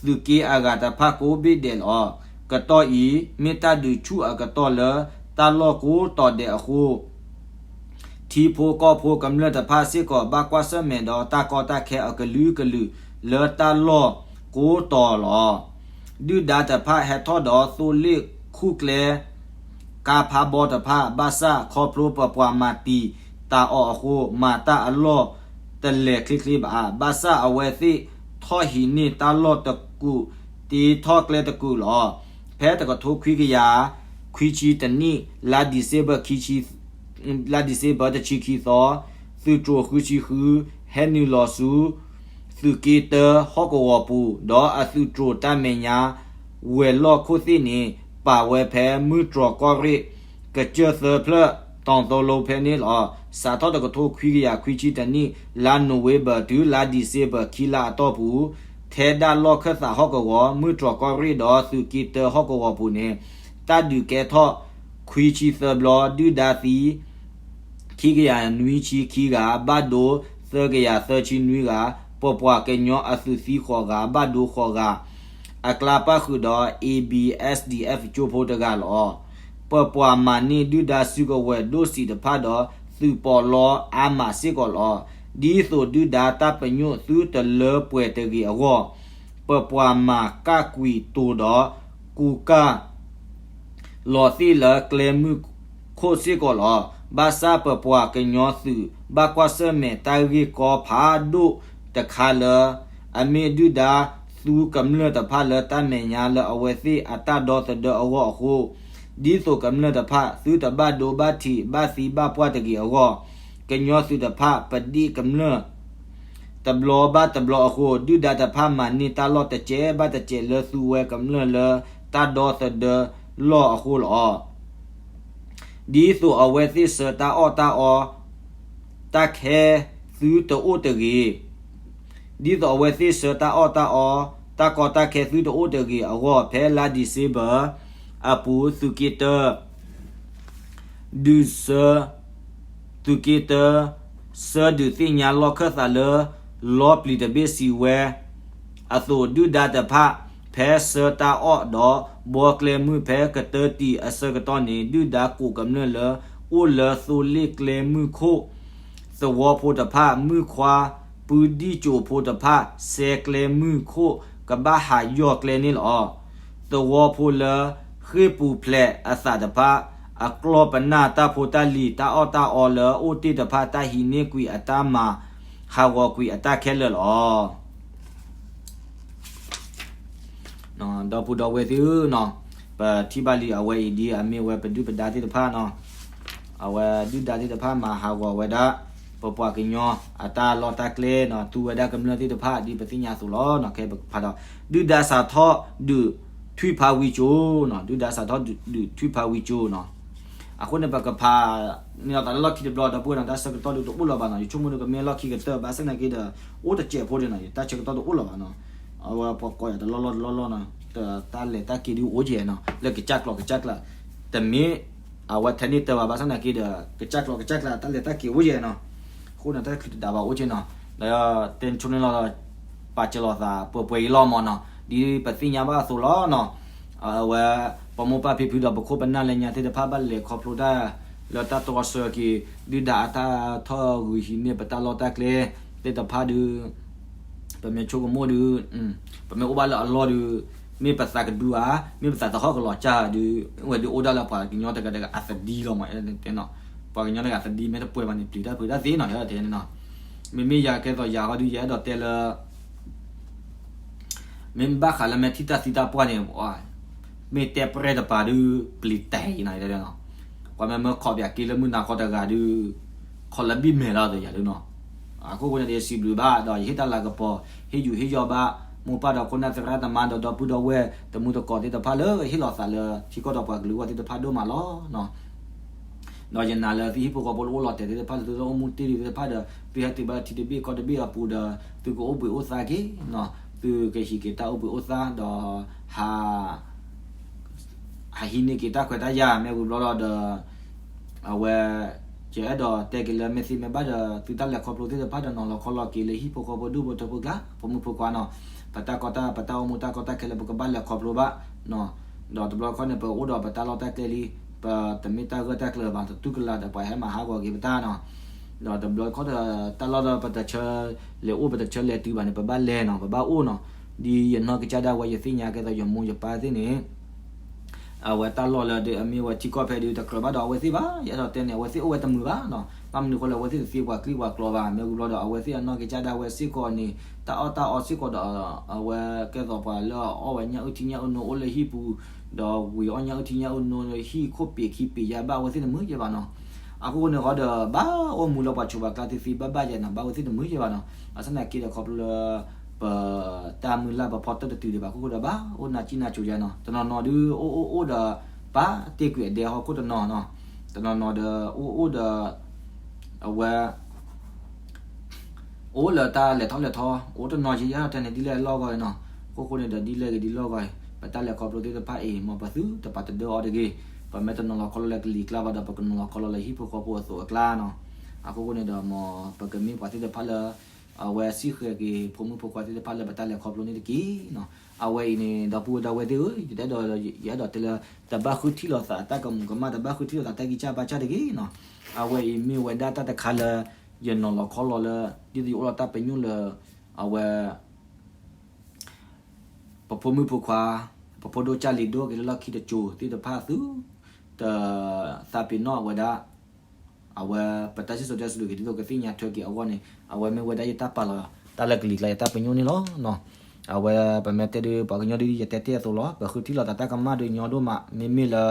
သုးက့အဂၤတဖၣ်ကိးဘ့ၣ်ဒဲးလီၤ. ကတီၢ်အံၤ မ့ၢ်တၢ်ဒုးဆူၣ်အကတီၢ်လၢတၢ်လီၢ်ကိးတီၤဒဲးအဃိ ထံဖိကီၢ်ဖိကမျၢၢ်တဖၣ်စ့ၢ်ကီး ဘၣ်ကွၢ်ဆၢၣ်မဲာ်ဒီးတၢ်ကီတၢ်ခဲအကလုာ်ကလုာ်လၢတၢ်လီၢ်ကိးတီၤလီၤ. ဒုၣ်ဒါတဖၣ်ဟဲထီၣ်ဒီးသိလ့ၣ်ခူၣ်ကျဲ ကါဖးဘီတဖၣ် ဘၣ်ဆၣ်ခီဖျိပပှၤမၤတံာ်တာ်အီၤအဃိ မၤတၢ်အလီၢ်တလဲၤချ့ချ့ဘၣ်. ဘၣ်ဆၣ်အဝဲသ့ၣ်ထီၣ်ဟံးန့ၢ်တၢ်လီၢ်တကူာ် တ့ထီၣ်ကျဲတကူာ်လီၤ. ဖဲတကထိခွံကယၤ ခွံဆံတနံၣ် လါဒံၣ်စ့ဘၢၣ်ခံဆံ လါဒံၣ်စ့ဘၢၣ်တဆံခံသီ သုးတြိၤဃုဆံဃု ဟဲနုာ်လီၤဆူ သုးက့တၢဟီၣ်ကဝီၤပူၤ ဒီးအသုးတြိၤတၢ်မဲာ်ညါ ဝဲၤလီၢ်ခိၣ်သ့ၣ်န့ၣ် ပာ်ဝဲဖဲမုၢ်တြီၤကီၢ်ရ့ၣ် ကစၢၢ်သၢဖျၢၣ် တီၤသိလိဖဲန့ၣ်လီၤ. စးထီၣ်တကထိခွံကယၤခွံဆံတနံၣ် လါနိၣ်ဝ့ဘၢၣ်တုၤလါဒံၣ်စ့ဘၢၣ်ခံလါအတီၢ်ပူၤ ထဲဒၣ်လီၢ်ခၢၣ်သးဟီၣ်ကဝီၤ မုၢ်တြီၤကီၢ်ရ့ၣ်ဒီးသုးက့တၢဟီၣ်ကဝီၤပူၤန့ၣ် တၢ်ဒုးကဲထီၣ်ခွံဆံသၢဘျီ ဒုၣ်ဒါသံ ခံကယၤနွံဆံခံဂၤ ဘၣ်ဒိသၢကယၤသၢဆံနွံဂၤ ပပှၤကညီအသုးသံဃိးဂၤ ဘၣ်ဒိဃိးဂၤ အကျါပၣ်ဃုာ်ဒီး A B S D F ကၠိဖိတဂၤလီၤ. ပပှၤမၤန့ၢ်ဒုၣ်ဒါစုကဝဲၤဒိၣ်စံးတဖၣ်ဒီး သုးပီးလီအါမးစ့ၢ်ကီးလီၤ. ဒ်သိးဒုၣ်ဒါတၢ်ပညိၣ်သုတလၢပှဲၤတဂ့ၤအဂီၢ် ပပှၤမၤကၣ်ကွံာ်တိၤဒီး ကူကၣ် လီၤသ့ၣ်လၢကျဲမုၢ်ခိၣ်စ့ၢ်ကီးလီၤ. ဘၣ်ဆၣ်ပပှၤကညီသုး ဘၣ်ကွၢ်ဆၢၣ်မဲာ်တၢ်ဂ့ၢ်ကီဖးဒိၣ်တခါလၢ အမ့ၢ်ဒုၣ်ဒါသူကမျၢၢ်တဖၣ်လၢတၢ်မဲာ်ညါလၢအဝဲသ့ၣ်အတၢ်ဒီသဒၢအဂီၢ်အဃိ, ဒ်သိးကမျၢၢ်တဖၣ်သုတဘၣ်ဒိဘၣ်ထံးဘၣ်သံဘၣ်ပှၢ်တဂ့ၤအဂီၢ်, ကညီသုးတဖၣ်ပဒ့ၣ်ကမျၢၢ် တဘျီဘၣ်တဘျီအဃိ, ဒုၣ်ဒါတဖၣ်မၤန့ၢ်တၢ်လီၢ်တစဲးဘၣ်တစဲးလၢသူဝဲကမျၢၢ်လၢတၢ်ဒီသဒၢလီၢ်အဃိလီၤ. ဒ်သိးအဝဲသ့ၣ်ဆှၢတၢ်အီၣ်တၢ်အီ တၢ်ခဲသုတအိၣ်တဂ့ၤ, ဒ်သိးအဝဲသ့ၣ်ဆှၢတၢ်အီၣ်တၢ်အီ တၢ်ကီတၢ်ခဲသုတအိၣ်တဂ့ၤအဂီၢ်, ဖဲလါ December အပူၤ သုးက့တၢ ဒုးဆၢ သုးက့တၢ ဆၢဒုးသ့ၣ်ညါလီၢ်ခၢၣ်သးလၢ လီပျံၤတဘ့ၣ်စံးဝဲအသိး, ဒုၣ်ဒါတဖၣ် ဖဲဆှၢတၢ်အီၣ်ဒီးဘှီကျဲမုၢ်ဖဲကတၢၢ်တံၢ်အဆၢကတီၢ်န့ၣ်, ဒုၣ်ဒါကိးကမျၢၢ်လၢအိၣ်လၢသိလ့ၣ်ကျဲမုၢ်ခိၣ် သဝီဖိတဖၣ် မုၣ်ခွါပုဒံၣ်ကၠိၤဖိတဖၣ် စဲကျဲမုၢ်ခိၣ် ကဘၣ်ဟးယီၢ်ကျဲန့ၣ်လီၤ. သဝီဖိလၢဃ့ၢ်ပူၤဖျဲးအသးတဖၣ် အကျီၢ်ပနၢ်တၢ်ဖိတၢ်လံၤ တၢ်အီၣ်တၢ်အီလၢအအိၣ်တ့ၢ်တဖၣ် တၢ်ဟံးန့ၢ်ကွံာ်အတၢ်မၤ ဟးဂီၤကွံာ်အတၢ်ခဲလၢာ်လီၤ. ဒီပုၢ်ဒီဝဲၢ်သ့ၣ်ဧၢ, ပထံၣ်ဘၣ်လံအဝဲအံၤဒ်အမ့ၢ်ဝဲပဒုၣ်ပဒါသ့ၣ်တဖၣ်နီၤ, အဝဲဒုၣ်ဒါသ့ၣ်တဖၣ်မၤဟးဂီၤဝဲဒၣ် ပပှၤကညီအတၢ်လီၢ်တၢ်ကျဲနီၤ, သူဝဲဒၣ်ကမျၢၢ်သ့ၣ်တဖၣ်ဒ်ပသ့ၣ်ညါအသိးလီၤ. ခဲပကဖးဒီး ဒုၣ်ဒါစးထီၣ်ဒုးထွံၣ်ဖးဝံကၠိၤနီၤ, ဒုၣ်ဒါစးထီၣ်ဒုးထွံၣ်ဖးဝံကၠိၤနီၤ. အဃိန့ၣ် ပကဖးန့ၢ်လီၤသးလၢလီၢ်ခံတဘျီ ဒီပုၢ်ဝဲၢ်နီၤ, တၢ်ဆၢကတီၢ်ဒုးတအိၣ်လၢၤဘၣ်နီၤ, ယဆိကမိၣ်ဒုးကမ့ၢ်လီၢ်ခံကတၢၢ်ဘၣ်ဆၣ်သနာ်က့ဒီး အိၣ်တစဲးဖိဒုးနီၤ, တၢ်ဆၢကတီၢ်တအိၣ်လၢၤဘၣ်နီၤ. အဝဲပှၤကိးယၤတလီၢ်လီၢ်တလီၢ်လီၢ်နီၤ, တၢ်လဲၤတၢ်က့ၤဒုးအိၣ်ကဲနီၤ, လၢကစၢ်ကျိာ်ကစၢ်ကျး, တမ့ၢ်အဝဲထဲန့ၣ်တၢ်ဘၣ်ဘၣ်ဆၣ်သနာ်က့ဒီး ကစၢ်ကျိာ်ကစၢ်ကျး တၢ်လဲၤတၢ်က့ၤအိၣ်ကဲနီၤ. အဃိန့ၣ် တၢ်ချုးတဒါဘၣ်အိၣ်ကဲနီၤ, ဒီးတဲဆိန့ၣ်လီၤ ပာ်စၢၤလိာ်သးပှဲၤပှဲၤအံၤလီၤမးနီၤ, ဒ်ပသ့ၣ်ညါဘၣ်အသိးလီၤနီၤ. အဝဲ ပမိၢ်ပၢ်ဖံဖုဒီးပခိၣ်ပနၢ်လၢညါသ့ၣ်တဖၣ် ဘၣ်လဲၤခီဖျိတၢ်လၢတၢ်တြီဆၢက့ၤ ဒုၣ်ဒါအတၢ်ထီၣ်ဂုာ်ဟံးန့ၢ်ပတၢ်လီၢ်တၢ်ကျဲသ့ၣ်တဖၣ်ဒုး ပမ့ၢ်ဆိကမိၣ်ဒုး ပမ့ၢ်အိၣ်ဘၣ်လၢအလီၢ်ဒုး မ့ၢ်ပသးကဒူဧါ, မ့ၢ်ပသးသဟီၣ်ကလီၤကၢ်ဒုး ဝဲဒုးအိၣ်ဒၣ်လၢပှၤကညီတဂၤတဂၤအသဒံလီၤမး, ပှၤကညီတဂၤအသဒံ မ့ၢ်တပှဲၤဘၣ်န့ၣ် ပျံၤတၢ်ဖုးတၢ်သ့နီၤ, ယဲတဲန့ၣ်နီၤ. မ့မ့ၢ်ယၤကဲသိးယၤဟီဒုး ယအဲၣ်ဒိးတဲလၢ မ့ၢ်ဘၣ်ဃးလၢမ့ၢ်ထံၣ်တၢ်သံတၢ်ပှၢ်န့ၣ် မ့ၢ်တဲပြဲၢ်တပၤဒုး ပျံၤတဲာ်အံၤနီၤ, ယတဲနီၤ. ပှၤမ့ၢ်မၢခီပၠးက့ၤလၢမုၢ်နၤခီတဂၤဒုး ခီလၢဘံၣ်မဲာ်လီၤဒီးယၤဒုးနီၤ. အခိၣ်ဃိန့ၣ်ဒီး ယစံးဘျုးဘၣ် ဒီးယဟ့ၣ်တၢ်လၤကပီၤ ဟ့ၣ်ယူၤဟ့ၣ်ယီၣ်ဘၣ် မိၢ်ပၢ်ဒီးခိၣ်နၢ်သရၣ်သမါဒီး ဒီပုၢ်ဒီဝဲၢ်တမူတကိးသ့ၣ်တဖၣ်လၢဟ့ၣ်လီၤသးလၢထံကီၢ်ဒီးပှၤကလုာ်အဂီၢ်သ့ၣ်တဖၣ်ဒိၣ်မးလီၤ. ဒီးယနာ်လၢသုဟံၣ်ဖိဃီဖိလၢအိၣ်လီၤတဲာ်သ့ၣ်တဖၣ်ဒီး သုဟဲတုၤဘၣ်လၢထံတဘ့ၣ်ကီၢ်တဘ့ၣ်အပူၤဒီး သုကအိၣ်ဘှံးအိၣ်သါက့ၤ, သုကဟံးက့ၤတၢ်အိၣ်ဘှံးအိၣ်သါဒီး ဟး ဟးဟံးန့ၢ်က့ၤတၢ်ခွဲးတၢ်ယာ် မ့ၢ်ဝံၤဘျီဒီး အဝဲ ယအဲၣ်ဒိးတဲက့ၤလၢ မ့ၢ်သ့မ့ၢ်ဘၣ်ဒီး သုတၢ်လဲၤခီဖျိသ့ၣ်တဖၣ်ဒီး နီၤလီၤခီလီၤက့ၤလၢဟံၣ်ဖိဃီဖိဒူၣ်ဖိထၢဖိကျါ ဖိမုၣ်ဖိခွါနီၤ, ပတၢ်ကီတၢ် ပတၢ်အိၣ်မူတၢ်ကီတၢ်ခဲလၢပကဘၣ်လဲၤခီဖျိဘၣ်နီၤ. ဒီးတဘျီတခီၣ်န့ၣ် ပအိၣ်ဒီးပတၢ်လီၢ်တၢ်ကျဲလံ, ပတမ့ၢ်တၢ်ဂၢၢ်တၢ်ကျၢၤဘၣ် တတူၢ်ကလာ်ဒီးပှၤဟဲမၤဟးဂီၤက့ၤပတၢ်နီၤ. ဒီးတဘျီတခီၣ်ဒီး တၢ်လီၢ်ဒီးပတဆၢလဲၤအိၣ် ပတဆၢလဲၤတုၤဘၣ်န့ၣ် ပဘၣ်လဲၤနီၤ ပဘၣ်အိၣ်နီၤ. ဒ်ယနီၢ်ကစၢ်ဒၣ်ဝဲ ယသ့ၣ်ညါကဲသိးယမိၢ်ယပၢ်သ့ၣ်န့ၣ် အဝဲတၢ်လီၢ်လၢဒုးအမ့ၢ်ဝဲထံကီၢ်ဖဲဒုး တကြၢးဘၣ်ဒီးအဝဲသ့ၣ်ဘၣ်. ယအဲၣ်ဒိးတဲန့ၣ် အဝဲသ့ၣ်အိၣ်ဝဲတမုာ်ဘၣ်နီၤ. ဘၣ်မနုၤဃိလဲၣ် အဝဲသ့ၣ်တသ့ပှၤကလုာ်ပှၤကျိာ်ဘၣ်. မ့ၢ်ဝံၤဘျီဒီး အဝဲသ့ၣ်အနီၢ်ကစၢ်ဒၣ်ဝဲစ့ၢ်ကီးန့ၣ် တၢ်အီၣ်တၢ်အီစ့ၢ်ကီးဒီး အဝဲကဲသိးပှၤလၢအအီၣ်ဝဲညၣ်အုၣ်ထံညၣ်အုၣ်နိအိၣ်လၢဟံၣ်ပူၤ ဒီးဝံၤအီၣ်ညၣ်အုၣ်ထံညၣ်အုၣ်နိလၢဟံၣ်ခိၣ်ပ့ၤခံပ့ၤယါဘၣ် အဝဲသ့ၣ်တမုာ်ယဲဘၣ်နီၤ. အဃိန့ၣ်ဃီဒီး ဘၣ်အိၣ်မူလၢပှၤဆိးပှၤကျါသ့သ့ဘၣ်ဘၣ်ယဲနီၤ ဘၣ်အဝဲသ့ၣ်တမုာ်ယဲဘၣ်နီၤ. ဘၣ်ဆၣ်သနာ်က့ဒီး ခီဖျိလၢ ပတၢ်မုၢ်လၢ်ပဖီတၢၣ်တတုၤဒံးဘၣ် အခိၣ်ဃိဒီး ဘၣ်အိၣ်နါစံၣ်နါစိၤယဲနီၤ. တနီၤနီၤဒုး အိၣ်အိၣ်အိၣ်ဒီး ပာ်တ့ၢ်ကွံာ်အဒဲဟီၣ်ခိၣ်တနီၤနီၤ. တနီၤနီၤဒီး အိၣ်အိၣ်ဒီး အဝဲ အိၣ်လၢတၢ်လဲၤထီၣ်လဲၤထီ အိၣ်တနီၤယဲ ယအဲၣ်ဒိးတဲန့ၣ် ဒ်လဲၣ်လီၢ်ဂီၢ်နီၤ. အခိၣ်ဃိန့ၣ်ဒီး ဒ်လဲၣ်ဂ့ၤဒ်လီၢ်ဂီၢ် ပတၢ်လဲၤခီဖျိသ့ၣ်တဖၣ်အံၤ မ်ပသုတပာ်တဒၢအီၤတဂ့ၤ. ပမ့ၢ်တနီၤလီၤခီလီၤလၢကလံၤကျါဘၣ်ဒီး ပကနီၤလီၤခီလီၤလၢဟံၣ်ဖိဃီဖိအသိးအကျါနီၤ. အခိၣ်ဃိန့ၣ်ဒီး မ်ပကမ့ၢ်ပှၤသ့ၣ်တဖၣ်လၢ အဝဲစံၣ်ဃဲၤက့ၤ ဖိမုၣ်ဖိခွါသ့ၣ်တဖၣ်လၢပတၢ်လဲၤခီဖျိန့ၣ်တက့ၢ်နီၤ. အဝဲအံၤန့ၣ် ဒီပုၢ်ဝဲၢ်ဒီပုၢ်ဝဲၢ်သ့ၣ်ဧၢ, ယတအဲၣ်ဒိး ယအဲၣ်ဒိးတဲလၢ တဘၣ်ဃုထံၣ်လိာ်သးတၢ်ကမူၤကမၣ် တဘၣ်ဃုထံၣ်လိာ်သးတၢ်ဂံၢ်စၢ်ဘါစၢ်တဂ့ၤနီၤ. အဝဲအံၤမ့ၢ်ဝဲဒၣ်တၢ်တခါလၢ ယနီၤလီၤခီလီၤလၢ ဒ်သိးယအိၣ်ဒီးတၢ်ပညိၣ်လၢ အဝဲ ပဖိမုၣ်ဖိခွါ, ပဖိဒိၣ်ကၢ်လံၤဒိၣ်က့ၤလၢလီၢ်ခံတစိၤသ့ၣ်တဖၣ်သု တသးပ့ၤနီၣ်ဝဲဒၣ် အဝဲပတၢ်စံၣ်စိၤတဲစိၤက့ၤ ဒ်သိးကသ့ၣ်ညါထွဲက့ၤအဂီၢ်န့ၣ် အဝဲမ့ၢ်ဝဲဒၣ်ယတၢ်ပာ်လီၤတၢ်လၢကလံၤကျါ ယတၢ်ပညိၣ်န့ၣ်လီၤ. အဝဲပမ့ၢ်တဲဒုး ပှၤကညီဒုး ယတဲတ့ၢ်အသိးလီၤ. ပဃုထံၣ်လီၤသးတၢ်ကမၣ်ဒုးညီဒိၣ်မး, မ့မ့ၢ်လၢ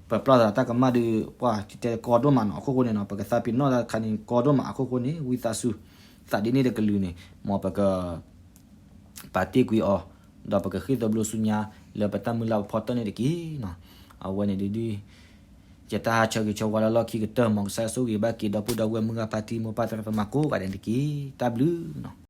ပပျၢ်သးတၢ်ကမၣ်ဒုး ပှၤတဲကီဒိၣ်မးနီၤ. အခိၣ်ဃိန့ၣ်နီၤ ပကသးပ့ၤနီၣ်တၢ်တခါန့ၣ် ကီဒိၣ်မး. အခိၣ်ဃိန့ၣ် ဝံသးစူၤ သးဒ်န့ၣ်တကလုာ်န့ၣ် မ်ပက ပာ်တ့ၢ်ကွံာ်အီၤ, ဒီးပကဃ့ၢ်သဘျိဆူညါလၢပတၢ်မုၢ်လၢ်ဖီတၢၢ်န့ၣ်တက့ၢ်နီၤ. အဝဲန့ၣ်ဒုး ယတၢ်ဟးဆၢဂ့ၤဆၢဝါလၢလီၢ်ခံကတၢၢ် မ်ကစၢ်ဆိၣ်ဂ့ၤဘၣ်က့ၤ ဒီပုၢ်ဒီဝဲၢ်မုၢ်ဂၤဖါတံၢ် မိၢ်ပၢ်သရၣ်သမါကိးဂၤဒဲးန့ၣ်တက့ၢ်. တၢ်ဘျုးနီၤ.